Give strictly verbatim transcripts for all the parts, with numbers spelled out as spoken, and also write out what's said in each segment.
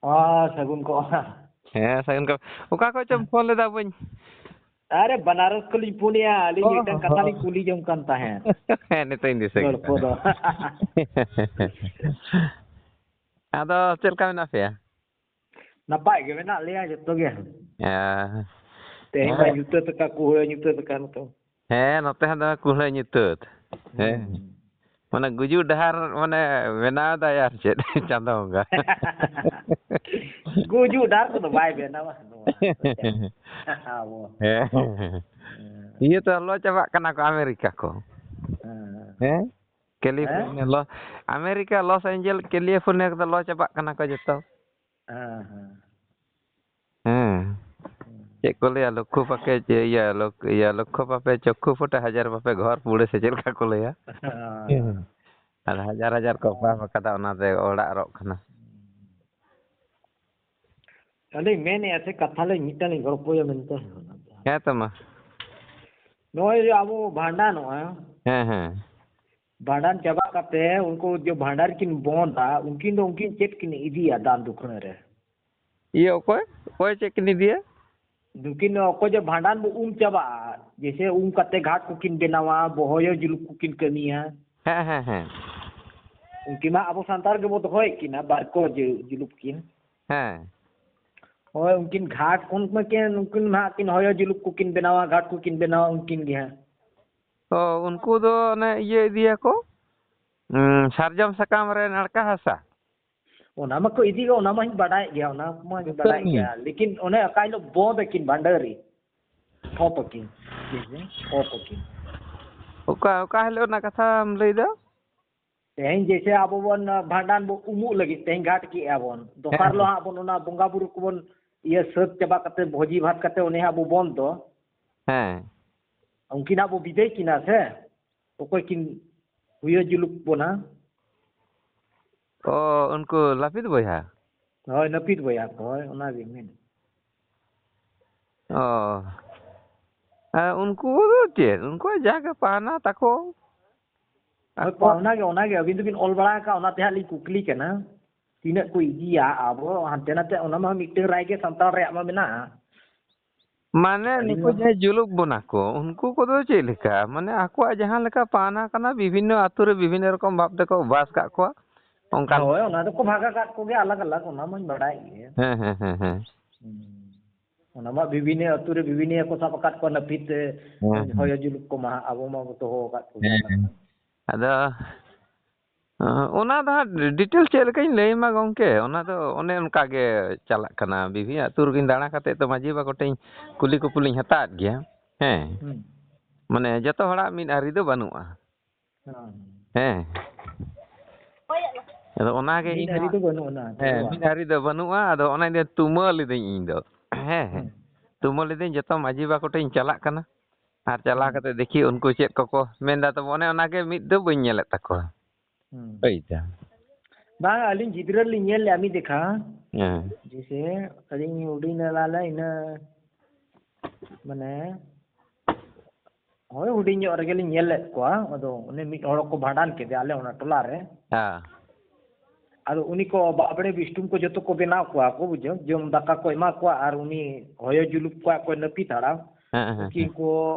ᱦᱚᱸ, ᱥᱟᱹᱜᱩᱱ ᱠᱚ᱾ ᱦᱮᱸ, ᱥᱟᱹᱜᱩᱱ ᱠᱚ᱾ ᱚᱠᱟ ᱠᱷᱚᱡ ᱪᱚᱢ ᱯᱷᱳᱱ ᱞᱮᱫᱟ ᱵᱟᱹᱧ? ᱟᱨᱮ, ᱵᱟᱱᱟᱨᱚᱥ ᱠᱷᱚᱱ ᱞᱤᱧ ᱯᱷᱳᱱᱮᱜᱼᱟ᱾ ᱟᱹᱞᱤᱧ ᱚ, ᱢᱤᱫᱴᱟᱝ ᱠᱟᱛᱷᱟ ᱦᱚᱸ᱾ ᱞᱤᱧ ᱠᱩᱞᱤ ᱡᱚᱝ ᱠᱟᱱ ᱛᱟᱦᱮᱸᱫ᱾ ᱦᱮᱸ, ᱱᱤᱛᱚᱜ ᱤᱧ ᱫᱤᱥᱟᱹ ᱠᱮᱫ ᱜᱚᱞᱯᱚ ᱛᱟᱦᱮᱸᱫ᱾ ᱫᱚ᱾ ᱟᱫᱚ ᱪᱮᱫ ᱞᱮᱠᱟ ᱢᱮᱱᱟᱜ ᱯᱮᱭᱟ? ᱱᱟᱯᱟᱭ ᱜᱮ ᱢᱮᱱᱟᱜ ᱞᱮᱭᱟ ᱡᱚᱛᱚ ᱜᱮ᱾ ᱦᱮᱸ᱾ ᱛᱮᱦᱮᱧ ᱢᱟ ᱦᱮᱸ᱾ ᱧᱩᱛᱟᱹᱛ ᱟᱠᱟᱫ ᱠᱚ, ᱦᱩᱭ ᱧᱩᱛᱟᱹᱛ ᱟᱠᱟᱫ ᱱᱤᱛᱚᱜ᱾ ᱦᱮᱸ, ᱱᱚᱛᱮ ᱦᱚᱸ ᱫᱚᱢᱮ ᱠᱩᱲᱦᱟᱹ ᱧᱩᱛᱟᱹᱛ᱾ ᱦᱮᱸ᱾ ᱦᱩᱸ᱾ ᱢᱟᱱᱮ ᱜᱩᱡᱩᱜ ᱰᱟᱦᱟᱨ ᱢᱟᱱᱮ ᱵᱮᱱᱟᱣ ᱫᱟᱭ ᱟᱨ ᱪᱮᱫ ᱪᱟᱸᱫᱚ ᱵᱚᱸᱜᱟ᱾ ᱜᱩᱡᱩᱜ ᱰᱟᱦᱟᱨ ᱠᱚᱫᱚ ᱵᱟᱭ ᱵᱮᱱᱟᱣᱟ ᱱᱚᱣᱟ᱾ ᱟᱵᱚ᱾ ᱦᱮᱸ᱾ ᱦᱮᱸ᱾ ᱤᱭᱟᱹ ᱛᱚ ᱞᱚ ᱪᱟᱵᱟᱜ ᱠᱟᱱᱟ ᱠᱚ ᱟᱢᱮᱨᱤᱠᱟ ᱠᱚ᱾ ᱦᱮᱸ᱾ ᱦᱮᱸ? ᱠᱮᱞᱤᱯᱷᱳᱨᱱᱤᱭᱟ ᱦᱮᱸ? ᱞᱚ-, ᱟᱢᱮᱨᱤᱠᱟ ᱞᱚᱥ ᱮᱧᱡᱮᱞ ᱠᱮᱞᱤᱯᱷᱳᱨᱱᱤᱭᱟ ᱠᱚᱫᱚ ᱞᱚ ᱪᱟᱵᱟᱜ ᱠᱟᱱᱟ ᱠᱚ ᱡᱚᱛᱚ᱾ ᱦᱮᱸ, ᱦᱮᱸ᱾ ᱦᱮᱸ᱾ ᱦᱮᱸ᱾ ᱪᱮᱫ ᱠᱚ ᱞᱟᱹᱭᱟ, ᱞᱚᱠᱠᱷᱚ ᱯᱟᱯᱮ ᱪᱮ ᱤᱭᱟᱹ, ᱞᱚᱠ-, ᱤᱭᱟᱹ, ᱞᱚᱠᱠᱷᱚ ᱯᱟᱯᱮ ᱪᱚᱠᱠᱷᱩ ᱯᱷᱩᱴᱮ ᱦᱟᱡᱟᱨ ᱯᱟᱯᱮ ᱜᱷᱚᱨ ᱯᱩᱲᱮ ᱥᱮ ᱪᱮᱫ ᱞᱮᱠᱟ ᱠᱚ ᱞᱟᱹᱭᱟ? ᱦᱮᱸ᱾ ᱦᱮᱸ᱾ ᱟᱨ ᱦᱟᱡᱟᱨ ᱦᱟᱡᱟᱨ ᱠᱚ ᱚᱵᱷᱟᱵ ᱟᱠᱟᱫᱟ, ᱚᱱᱟᱛᱮ ᱚᱲᱟᱜ ᱨᱚᱜ ᱠᱟᱱᱟ᱾ ᱟᱹᱞᱤᱧ ᱢᱮᱱᱮᱫᱼᱟ ᱥᱮ, ᱠᱟᱛᱷᱟ ᱞᱤᱧ ᱢᱤᱫᱴᱟᱝ ᱞᱤᱧ ᱜᱚᱞᱯᱚᱭᱟ ᱢᱮᱱᱛᱮ᱾ ᱦᱮᱸ ᱛᱚ ᱢᱟ᱾ ᱱᱚᱜᱼᱚᱭ ᱡᱮ ᱟᱵᱚ ᱵᱷᱟᱸᱰᱟᱱᱚᱜᱼᱟ, ᱦᱮᱸ, ᱦᱮᱸ᱾ ᱵᱷᱟᱸᱰᱟᱱ ᱪᱟᱵᱟ ᱠᱟᱛᱮ ᱩᱱᱠᱩ ᱡᱮ ᱵᱷᱟᱸᱰᱟᱱ ᱠᱤᱱ ᱵᱚᱸᱫᱟ, ᱩᱱᱠᱤᱱ ᱫᱚ ᱩᱱᱠᱤᱱ ᱪᱮᱫ ᱠᱤᱱ ᱤᱫᱤᱭᱟ ᱫᱟᱱ ᱫᱚᱠᱷᱤᱱᱟ ᱨᱮ? ᱤᱭᱟᱹ, ᱚᱠᱚᱭ? ᱚᱠᱚᱭ ᱪᱮᱫ ᱠᱤᱱ ᱤᱫᱤᱭᱟ? ᱱᱩᱠᱤᱱ ᱚᱠᱚᱭ ᱡᱮ ᱵᱷᱟᱸᱰᱟᱱ ᱵᱚ ᱩᱢ ᱪᱟᱵᱟᱜᱼᱟ, ᱡᱮᱭᱥᱮ ᱩᱢ ᱠᱟᱛᱮ ᱜᱷᱟᱴ ᱠᱚᱠᱤᱱ ᱵᱮᱱᱟᱣᱟ, ᱵᱚᱦᱚᱭᱚ ᱡᱩᱞᱩᱯ ᱠᱚᱠᱤᱱ ᱠᱟᱹᱢᱤᱭᱟ᱾ ᱦᱮᱸ, ᱦᱮᱸ, ᱦᱮᱸ᱾ ᱩᱱᱠᱤᱱ ᱢᱟ ᱟᱵᱚ ᱥᱟᱱᱛᱟᱲ ᱜᱮᱵᱚ ᱫᱚᱦᱚᱭᱮᱫ ᱠᱤᱱᱟ, ᱵᱟᱨ ᱠᱚ ᱡᱩ-, ᱡᱩᱞᱩᱯ ᱠᱤᱱ᱾ ᱦᱮᱸ᱾ ᱦᱳᱭ, ᱩᱱᱠᱤᱱ ᱜᱷᱟᱴ ᱠᱷᱚᱱ ᱢᱟ ᱠᱤᱱ, ᱩᱱᱠᱤᱱ ᱢᱟ ᱦᱟᱸᱜ ᱠᱤᱱ ᱦᱚᱭᱚ ᱡᱩᱞᱩᱯ ᱠᱚᱠᱤᱱ ᱵᱮᱱᱟᱣᱟ, ᱜᱷᱟᱴ ᱠᱚᱠᱤᱱ ᱵᱮᱱᱟᱣᱟ ᱩᱱᱠᱤᱱ ᱜᱮ ᱦᱟᱸᱜ᱾ ᱚ, ᱩᱱᱠᱩ ᱫᱚ ᱚᱱᱮ ᱤᱭᱟᱹ ᱤᱫᱤᱭᱟᱠᱚ, ᱩᱸ, ᱥᱟᱨᱡᱚᱢ ᱥᱟᱠᱟᱢ ᱨᱮ ᱱᱟᱲᱠᱟ ᱦᱟᱥᱟ᱾ ᱚᱱᱟ ᱢᱟᱠᱚ ᱤᱫᱤ ᱜᱮ, ᱚᱱᱟ ᱢᱟᱧ ᱵᱟᱰᱟᱭ ᱜᱮᱭᱟ, ᱚᱱᱟ ᱢᱟᱧ ᱵᱟᱰᱟᱭ ᱠᱟᱹᱢᱤ᱾ ᱜᱮᱭᱟ᱾ ᱞᱮᱠᱤᱱ ᱚᱱᱮ ᱚᱠᱟ ᱦᱤᱞᱳᱜ ᱵᱚᱸᱫᱽ ᱟᱹᱠᱤᱱ ᱵᱷᱟᱱᱰᱟᱹᱨᱤ, ᱴᱷᱚᱯ ᱟᱹᱠᱤᱱ, ᱴᱷᱚᱯ ᱟᱹᱠᱤᱱ᱾ ᱚᱠᱟ, ᱚᱠᱟ ᱦᱤᱞᱳᱜ ᱨᱮᱱᱟᱜ ᱠᱟᱛᱷᱟᱢ ᱞᱟᱹᱭᱫᱟ? ᱛᱮᱦᱮᱧ ᱡᱮᱭᱥᱮ ᱟᱵᱚ ᱵᱚᱱ ᱵᱷᱟᱸᱰᱟᱱ ᱵᱚ ᱩᱢᱩᱜ ᱞᱟᱹᱜᱤᱫ, ᱛᱮᱦᱮᱧ ᱜᱷᱟᱴ ᱠᱮᱜᱼᱟ ᱵᱚᱱ, ᱫᱚᱥᱟᱨ ᱦᱮᱸ᱾ ᱦᱤᱞᱳᱜ ᱦᱟᱸᱜ ᱵᱚᱱ ᱚᱱᱟ ᱵᱚᱸᱜᱟ ᱵᱩᱨᱩ ᱠᱚᱵᱚᱱ ᱤᱭᱟᱹ ᱥᱟᱹᱛ ᱪᱟᱵᱟ ᱠᱟᱛᱮ, ᱵᱷᱚᱡᱤ ᱵᱷᱟᱛ ᱠᱟᱛᱮ, ᱚᱱᱮ ᱦᱟᱸᱜ ᱵᱚ ᱵᱚᱱᱫ ᱫᱚ᱾ ᱦᱮᱸ᱾ ᱩᱱᱠᱤᱱ ᱦᱟᱸᱜ ᱵᱚ ᱵᱤᱫᱟᱹᱭ ᱠᱤᱱᱟ ᱥᱮ, ᱚᱠᱚᱭ ᱠᱤᱱ ᱦᱩᱭᱟᱹ ᱡᱩᱞᱩᱯ ᱵᱚᱱᱟ᱾ ᱚ, ᱩᱱᱠᱩ ᱞᱟᱹᱯᱤᱛ ᱵᱚᱭᱦᱟ? ᱦᱳᱭ, ᱞᱟᱹᱯᱤᱛ ᱵᱚᱭᱦᱟ ᱠᱚ, ᱦᱳᱭ, ᱚᱱᱟᱜᱮ ᱢᱮᱱ᱾ ᱚ᱾ ᱟᱨ ᱩᱱᱠᱩ ᱫᱚ ᱪᱮᱫ? ᱩᱱᱠᱩᱣᱟᱜ ᱡᱟᱜᱮ ᱯᱟᱦᱱᱟ ᱛᱟᱠᱚ᱾ ᱦᱳᱭ, ᱟᱠᱚᱣᱟᱜ ᱯᱟᱦᱱᱟ ᱜᱮ, ᱚᱱᱟᱜᱮ ᱟᱹᱵᱤᱱ ᱫᱚᱵᱤᱱ ᱚᱞ ᱵᱟᱲᱟ ᱟᱠᱟᱫ, ᱚᱱᱟᱛᱮ ᱦᱟᱸᱜ ᱞᱤᱧ ᱠᱩᱠᱞᱤ ᱠᱟᱱᱟ᱾ ᱛᱤᱱᱟᱹᱜ ᱠᱚ ᱤᱫᱤᱭᱟ, ᱟᱵᱚ ᱦᱟᱱᱛᱮ ᱱᱟᱛᱮ, ᱚᱱᱟ ᱢᱟ ᱢᱤᱫᱴᱟᱝ ᱨᱟᱭ ᱜᱮ ᱥᱟᱱᱛᱟᱲ ᱨᱮᱭᱟᱜ ᱢᱟ ᱢᱮᱱᱟᱜᱼᱟ᱾ ᱢᱟᱱᱮ ᱟᱹᱞᱤᱧ ᱱᱩᱠᱩ ᱢᱟ ᱡᱟᱦᱟᱸᱭ ᱡᱩᱞᱩᱯ ᱵᱚᱱᱟ ᱠᱚ, ᱩᱱᱠᱩ ᱠᱚᱫᱚ ᱪᱮᱫ ᱞᱮᱠᱟ? ᱢᱟᱱᱮ ᱟᱠᱚᱣᱟᱜ ᱡᱟᱦᱟᱸ ᱞᱮᱠᱟ ᱯᱟᱦᱱᱟ ᱠᱟᱱᱟ, ᱵᱤᱵᱷᱤᱱᱱᱚ ᱟᱛᱳ ᱨᱮ ᱵᱤᱵᱷᱤᱱᱱᱚ ᱨᱚᱠᱚᱢ ᱵᱷᱟᱵ ᱛᱮᱠᱚ ᱵᱟᱥ ᱠᱟᱜ ᱠᱚᱣᱟ᱾ ᱚᱱᱠᱟ ᱦᱳᱭ, ᱚᱱᱟ ᱫᱚᱠᱚ ᱵᱷᱟᱜᱟ ᱠᱟᱜ ᱠᱚᱜᱮ ᱟᱞᱟᱜᱽ ᱟᱞᱟᱜᱽ, ᱚᱱᱟ ᱢᱟᱧ ᱵᱟᱰᱟᱭ ᱜᱮ᱾ ᱦᱮᱸ, ᱦᱮᱸ, ᱦᱮᱸ, ᱦᱮᱸ᱾ ᱦᱩᱸ᱾ ᱚᱱᱟ ᱢᱟ ᱵᱤᱵᱷᱤᱱᱱᱚ ᱟᱛᱳ ᱨᱮ ᱵᱤᱵᱷᱤᱱᱱᱚ ᱠᱚ ᱥᱟᱵ ᱟᱠᱟᱫ ᱠᱚᱣᱟ ᱱᱟᱹᱯᱤᱛ, ᱦᱮᱸ, ᱦᱮᱸ᱾ ᱦᱚᱭᱚ ᱡᱩᱞᱩᱯ ᱠᱚ ᱢᱟ ᱦᱟᱸᱜ ᱟᱵᱚ ᱢᱟ ᱫᱚᱦᱚ ᱟᱠᱟᱫ ᱠᱚᱜᱮ᱾ ᱦᱮᱸ, ᱦᱮᱸ᱾ ᱟᱫᱚ, ᱚᱱᱟ ᱫᱚ ᱦᱟᱸᱜ detail ᱪᱮᱫ ᱞᱮᱠᱟᱧ ᱞᱟᱹᱭ ᱟᱢᱟ ᱜᱚᱢᱠᱮ, ᱚᱱᱟ ᱫᱚ ᱚᱱᱮ ᱚᱱᱠᱟ ᱜᱮ ᱪᱟᱞᱟᱜ ᱠᱟᱱᱟ᱾ ᱵᱤᱵᱷᱤᱱᱱᱚ ᱟᱹᱛᱩ ᱨᱮᱜᱤᱧ ᱫᱟᱬᱟ ᱠᱟᱛᱮᱫ ᱛᱚ ᱢᱟᱹᱡᱷᱤ ᱵᱟᱵᱟ ᱠᱚᱴᱷᱮᱱ ᱠᱩᱞᱤ ᱠᱩᱯᱩᱞᱤᱧ ᱦᱟᱛᱟᱣᱮᱫ ᱜᱮᱭᱟ᱾ ᱦᱮᱸ᱾ ᱦᱩᱸ᱾ ᱢᱟᱱᱮ ᱡᱚᱛᱚ ᱦᱚᱲᱟᱜ ᱢᱤᱫ ᱟᱹᱨᱤ ᱫᱚ ᱵᱟᱹᱱᱩᱜᱼᱟ᱾ ᱦᱮᱸ᱾ ᱦᱮᱸ᱾ ᱟᱫᱚ ᱚᱱᱟᱜᱮ ᱢᱤᱫ ᱤᱧ ᱟᱹᱨᱤ ᱦᱚᱸ, ᱫᱚ ᱵᱟᱹᱱᱩᱜ ᱟᱱᱟ, ᱦᱮᱸ, ᱵᱟᱝ? ᱢᱤᱫ ᱟᱹᱨᱤ ᱫᱚ ᱵᱟᱹᱱᱩᱜᱼᱟ᱾ ᱟᱫᱚ ᱚᱱᱟ ᱤᱭᱟᱹ ᱛᱩᱢᱟᱹᱞ ᱤᱫᱟᱹᱧ ᱤᱧ ᱫᱚ᱾ ᱦᱮᱸ, ᱦᱮᱸ᱾ ᱦᱩᱸ᱾ ᱛᱩᱢᱟᱹᱞ ᱤᱫᱟᱹᱧ, ᱡᱚᱛᱚ ᱢᱟᱹᱡᱷᱤ ᱵᱟᱵᱟ ᱠᱚᱴᱷᱮᱱ ᱤᱧ ᱪᱟᱞᱟᱜ ᱠᱟᱱᱟ᱾ ᱟᱨ ᱪᱟᱞᱟᱣ ᱦᱩᱸ᱾ ᱠᱟᱛᱮ ᱫᱮᱠᱷᱤ ᱩᱱᱠᱩ ᱪᱮᱫ ᱠᱚᱠᱚ ᱢᱮᱱᱫᱟ, ᱛᱚᱵᱮ ᱚᱱᱮ ᱚᱱᱟᱜᱮ ᱢᱤᱫ ᱫᱚ ᱵᱟᱹᱧ ᱧᱮᱞᱮᱫ ᱛᱟᱠᱚᱣᱟ᱾ ᱦᱩᱸ᱾ ᱵᱩᱡᱽ ᱫᱟᱢ? ᱵᱟᱝ, ᱟᱹᱞᱤᱧ ᱜᱤᱫᱽᱨᱟᱹ ᱨᱮᱞᱤᱧ ᱧᱮᱞ ᱞᱮᱜᱼᱟ ᱢᱤᱫ ᱡᱮᱠᱷᱟ᱾ ᱦᱮᱸ᱾ ᱡᱮᱭᱥᱮ, ᱟᱹᱞᱤᱧ ᱦᱩᱰᱤᱧ ᱞᱮᱱᱟᱞᱮ ᱤᱱᱟᱹ, ᱢᱟᱱᱮ, ᱦᱳᱭ, ᱦᱩᱰᱤᱧ ᱧᱚᱜ ᱨᱮᱜᱮ ᱞᱤᱧ ᱧᱮᱞ ᱞᱮᱫ ᱠᱚᱣᱟ᱾ ᱟᱫᱚ ᱩᱱᱤ ᱢᱤᱫ ᱦᱚᱲ ᱠᱚ ᱵᱷᱟᱸᱰᱟᱱ ᱠᱮᱫᱮᱭᱟ ᱟᱞᱮ ᱚᱱᱟ ᱴᱚᱞᱟ ᱨᱮ᱾ ᱦᱮᱸ᱾ ᱟᱫᱚ ᱩᱱᱤ ᱠᱚ ᱵᱟᱵᱲᱮ ᱵᱤᱥᱴᱩᱢ ᱠᱚ ᱡᱚᱛᱚ ᱠᱚ ᱵᱮᱱᱟᱣ ᱠᱚᱣᱟ ᱠᱚ, ᱵᱩᱡᱷᱟᱹᱣ, ᱡᱚᱢ ᱫᱟᱠᱟ ᱠᱚ ᱮᱢᱟ ᱠᱚᱣᱟ ᱟᱨ ᱩᱱᱤ ᱦᱚᱭᱚ ᱡᱩᱞᱩᱯ ᱠᱚᱣᱟ ᱠᱚ ᱱᱟᱹᱯᱤᱛ ᱦᱟᱲᱟᱢ᱾ ᱦᱮᱸ, ᱦᱮᱸ, ᱩᱱᱠᱤᱱ ᱦᱮᱸ᱾ ᱠᱚ